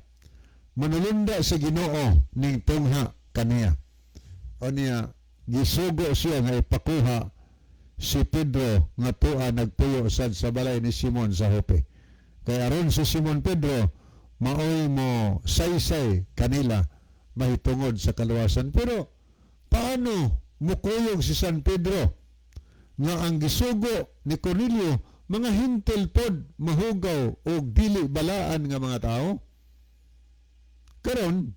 Manulunda sa Ginoo ning tungha kaniya. O niya gisugo siya nga ipakuha si Pedro nga tua nagpuyo sad sa balay ni Simon sa Jope. Kay aron si Simon Pedro maoy mo saysay kanila mahitungod sa kaluwasan. Pero paano mukuyog si San Pedro nga ang gisugo ni Cornelio mga Hentil pod, mahugaw o dili balaan nga mga tao? Karon,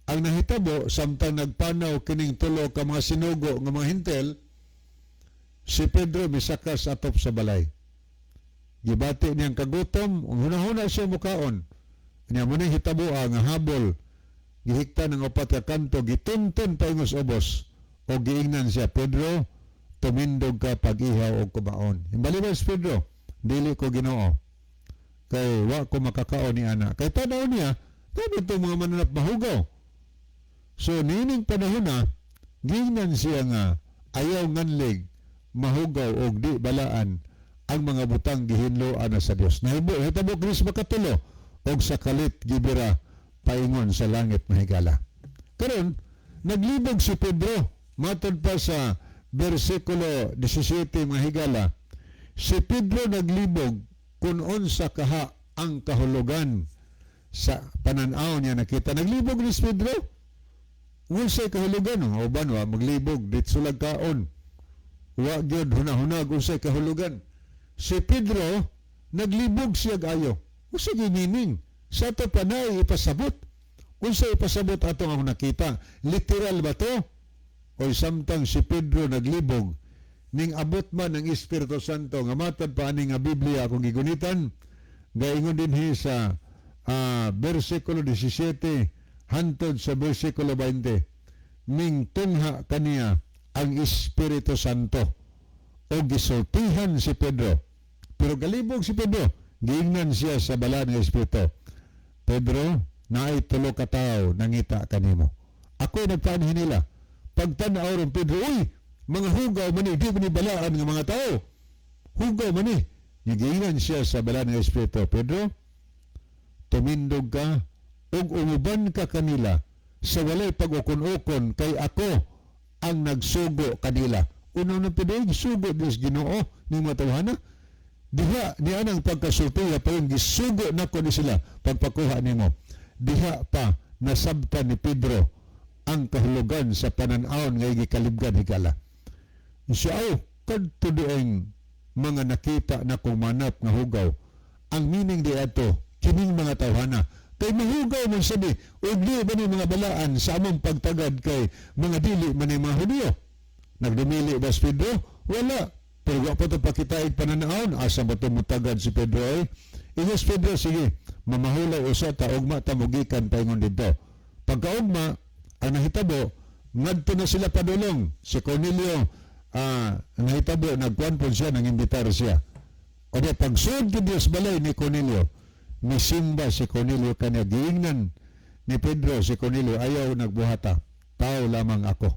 ang nahitabo samtang nagpanaw kining tulo ka mga sinugo nga mga Hentil, si Pedro misakas atop sa balay. Gibati niyang kagutom, ang hunahuna siya mukaon. Niya mo ni hitabo nga habol, gihikta ng upat ka kanto, gitunton paingos ubos, o giingnan siya, "Pedro, tumindog ka, pag-ihaw og kumaon." Imbaliwas Pedro, "Dili ko, Ginoo. Kay wa ko makakaon ni ana." Kay tanaw niya, tanaw itong mga mananap mahugaw. So, niining panahon na, giingnan siya nga ayaw nganlig, mahugaw og di balaan ang mga butang gihinloan na sa Dios. Nahibo, hitabo kini sa makatulo og sa kalit gibira paingon sa langit, mahigala. Karon, naglibog si Pedro matod pa sa bersikulo 17, mga higala. Si Pedro naglibog kung unsa kaha ang kahulugan sa pananaw niya nakita. Naglibog ni si Pedro. Unsay kahulugan? No? Uban wa maglibog ditso lag kaon. Wa gyud hunahunag unsay kahulugan. Si Pedro naglibog siya ayo. Unsay meaning? Sa ato pa na ipasabot. Unsay ipasabot atong ako nakita? Literal ba to? O samtang si Pedro naglibog, ning abot man ang Espiritu Santo nga matad pa ani nga Biblia akong gigunitan, gaingon dinhi sa versikulo 17 hantod sa versikulo 20, ning tungha kaniya ang Espiritu Santo o gisultihan si Pedro. Pero galibog si Pedro, giingnan siya sa balaan nga Espiritu, "Pedro, naay tulo ka tawo nangita kanimo. Ako nagpaanhi nila." Pagtan-aw ron Pedro, "Uy, mga hugaw man ni, di man ni balaan nga mga tao. Hugaw man ni." Giingnan siya sa balaan nga Espiritu, "Pedro, tumindog ka ug umuban ka kanila sa walay pag-ukon-ukon kay ako ang nagsugo kanila." Una na Pedro, gisugo Diyos Ginoo ni mga tawhana. Diha ni anang pagkasulti pa yung gisugo nako ni sila pagpakuha nimo. Diha pa nasabtan ni Pedro ang kahulugan sa panan-awon nga gikalibgan, higala. Siya aw kadto dieng mga nakita na manap nga hugaw. Ang meaning di ato kining mga tawhana kay mahugaw man sabi ug di ba ni mga balaan sa among pagtagad kay mga dili man ni mga Hudiyo. Nagdumili ba si Pedro? Wala. Pero wa pa to pakitaig pananaon. Asa ba to mutagad si Pedro ay? Ingos Pedro, "Sige, mamahulay usa ta, ugma ta mugikan paingon dito." Pagkaugma, ang nahitabo, ngadto na sila padulong. Si Cornelio, ang nahitabo, nagkuan po siya, nang imbitar siya. O di, pagsuod kay Dios balay ni Cornelio, misimba si Cornelio kanya, giingnan ni Pedro si Cornelio, "Ayaw nagbuhata, tao lamang ako."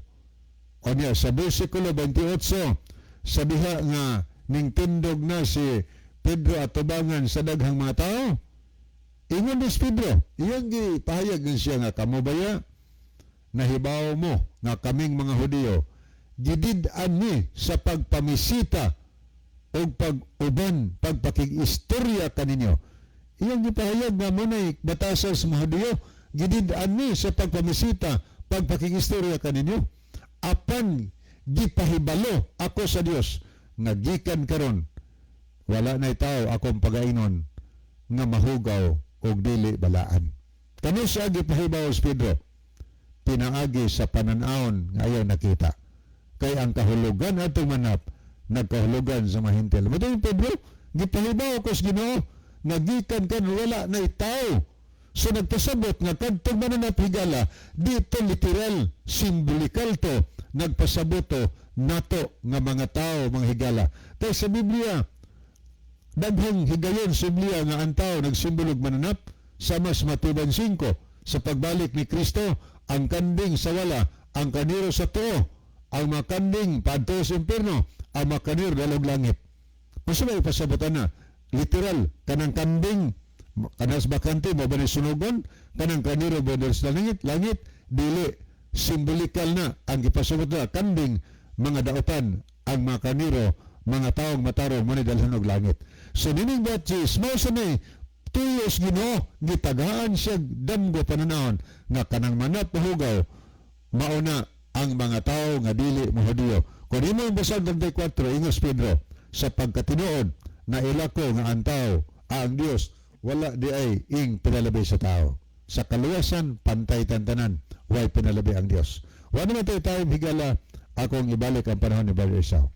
O niya, sa versikulo 28, sa diha nga ning tindog na si Pedro atubangan sa daghang mga tao, Ingon ni Pedro, iyang gipahayag din siya nga kamo baya nahibaw mo nga kaming mga Hudiyo gidid-an ni sa pagpamisita o pag-uban, pagpakig-istorya kaninyo. Iyang gipahayag nga muna'y batasan sa mga Hudiyo, gidid-an ni sa pagpamisita, pagpakig-istorya kaninyo. Apan gipahibalo ako sa Dios nga gikan karon wala na'y tao akong pagainon nga mahugaw og dili balaan. Kano siya gipahibaw si Pedro? Pinaagi sa pananawon nga ayaw nakita. Kay ang kahulugan atong manap nagkahulugan sa mga Hentil. Mao yung Pedro, gipahibaw ko sa Ginoo nga gikan kan wala na tao. So nagpasabot nga kadtong mananap, higala, dito literal, simbolikal to, nagpasabot to nato nga mga tao, mga higala. Kay sa Biblia, daghang higayon sa Biblia nga ang tao nagsimbolog mananap, sama sa Mateo 5. Sa pagbalik ni Kristo, ang kanding sa wala, ang kaniro sa tuo, ang mga kanding padto sa impierno, ang mga kaniro dalog langit. Unsa may ipasabotan na? Literal, kanang kanding, kanas bakante, mo ba ni sunugon? Kanang kaniro ba sa langit? Langit, dili. Simbolikal na ang gipasabot na kanding, mga dautan, ang mga kaniro, mga taong matarong mo ni dalhan og langit. So nining batches, mao sa ni tuyos Ginoo, gitagaan siya damgo pananawon nga kanang manap mahugaw, mauna ang mga tao nga dili mo Hudiyo. Kung imo basag 34, ingos Pedro, sa pagkatinuod na ilako nga ang tao, ang Dios wala di ay ing pinalabi sa tao. Sa kaluwasan, pantay tantanan, way pinalabi ang Dios. Wala naman tayo time, higala, akong ibalik ang panahon ni Brother Esau.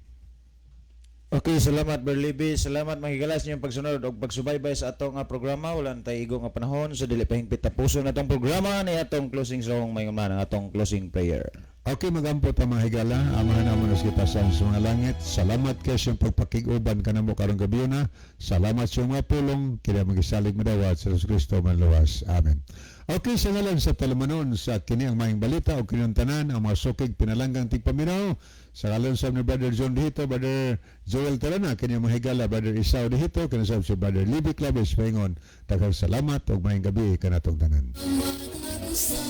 Okay, salamat, Berlibi. Salamat, mga higala, sa inyong pagsunod og pagsubaybay sa atong nga programa. Wala na tayo igo nga panahon, so dili pa hingpit tapuson atong programa ni atong closing song may man ang atong closing prayer. Okay, magampo ta, mga higala. Amahan namo na kita sa mga langit. Salamat kay sa pagpakig-uban kanamo karong gabi na. Salamat sa mga pulong kaya magisalig madawat sa Jesus Kristo manluwas. Amen. Okay, sa ngalan sa tulumanon sa kini ang maayong balita o kining tanan ang mga sukig pinalanggang tigpaminaw. Sa ngalan sa ni Brother John Dihito, Brother Joel Tarana, kini ang mga higala, Brother Isao Dihito, kini sa si Brother Libby Claves, paingon. Daghang salamat ug maayong gabi kanatong tanan. Mata ko sa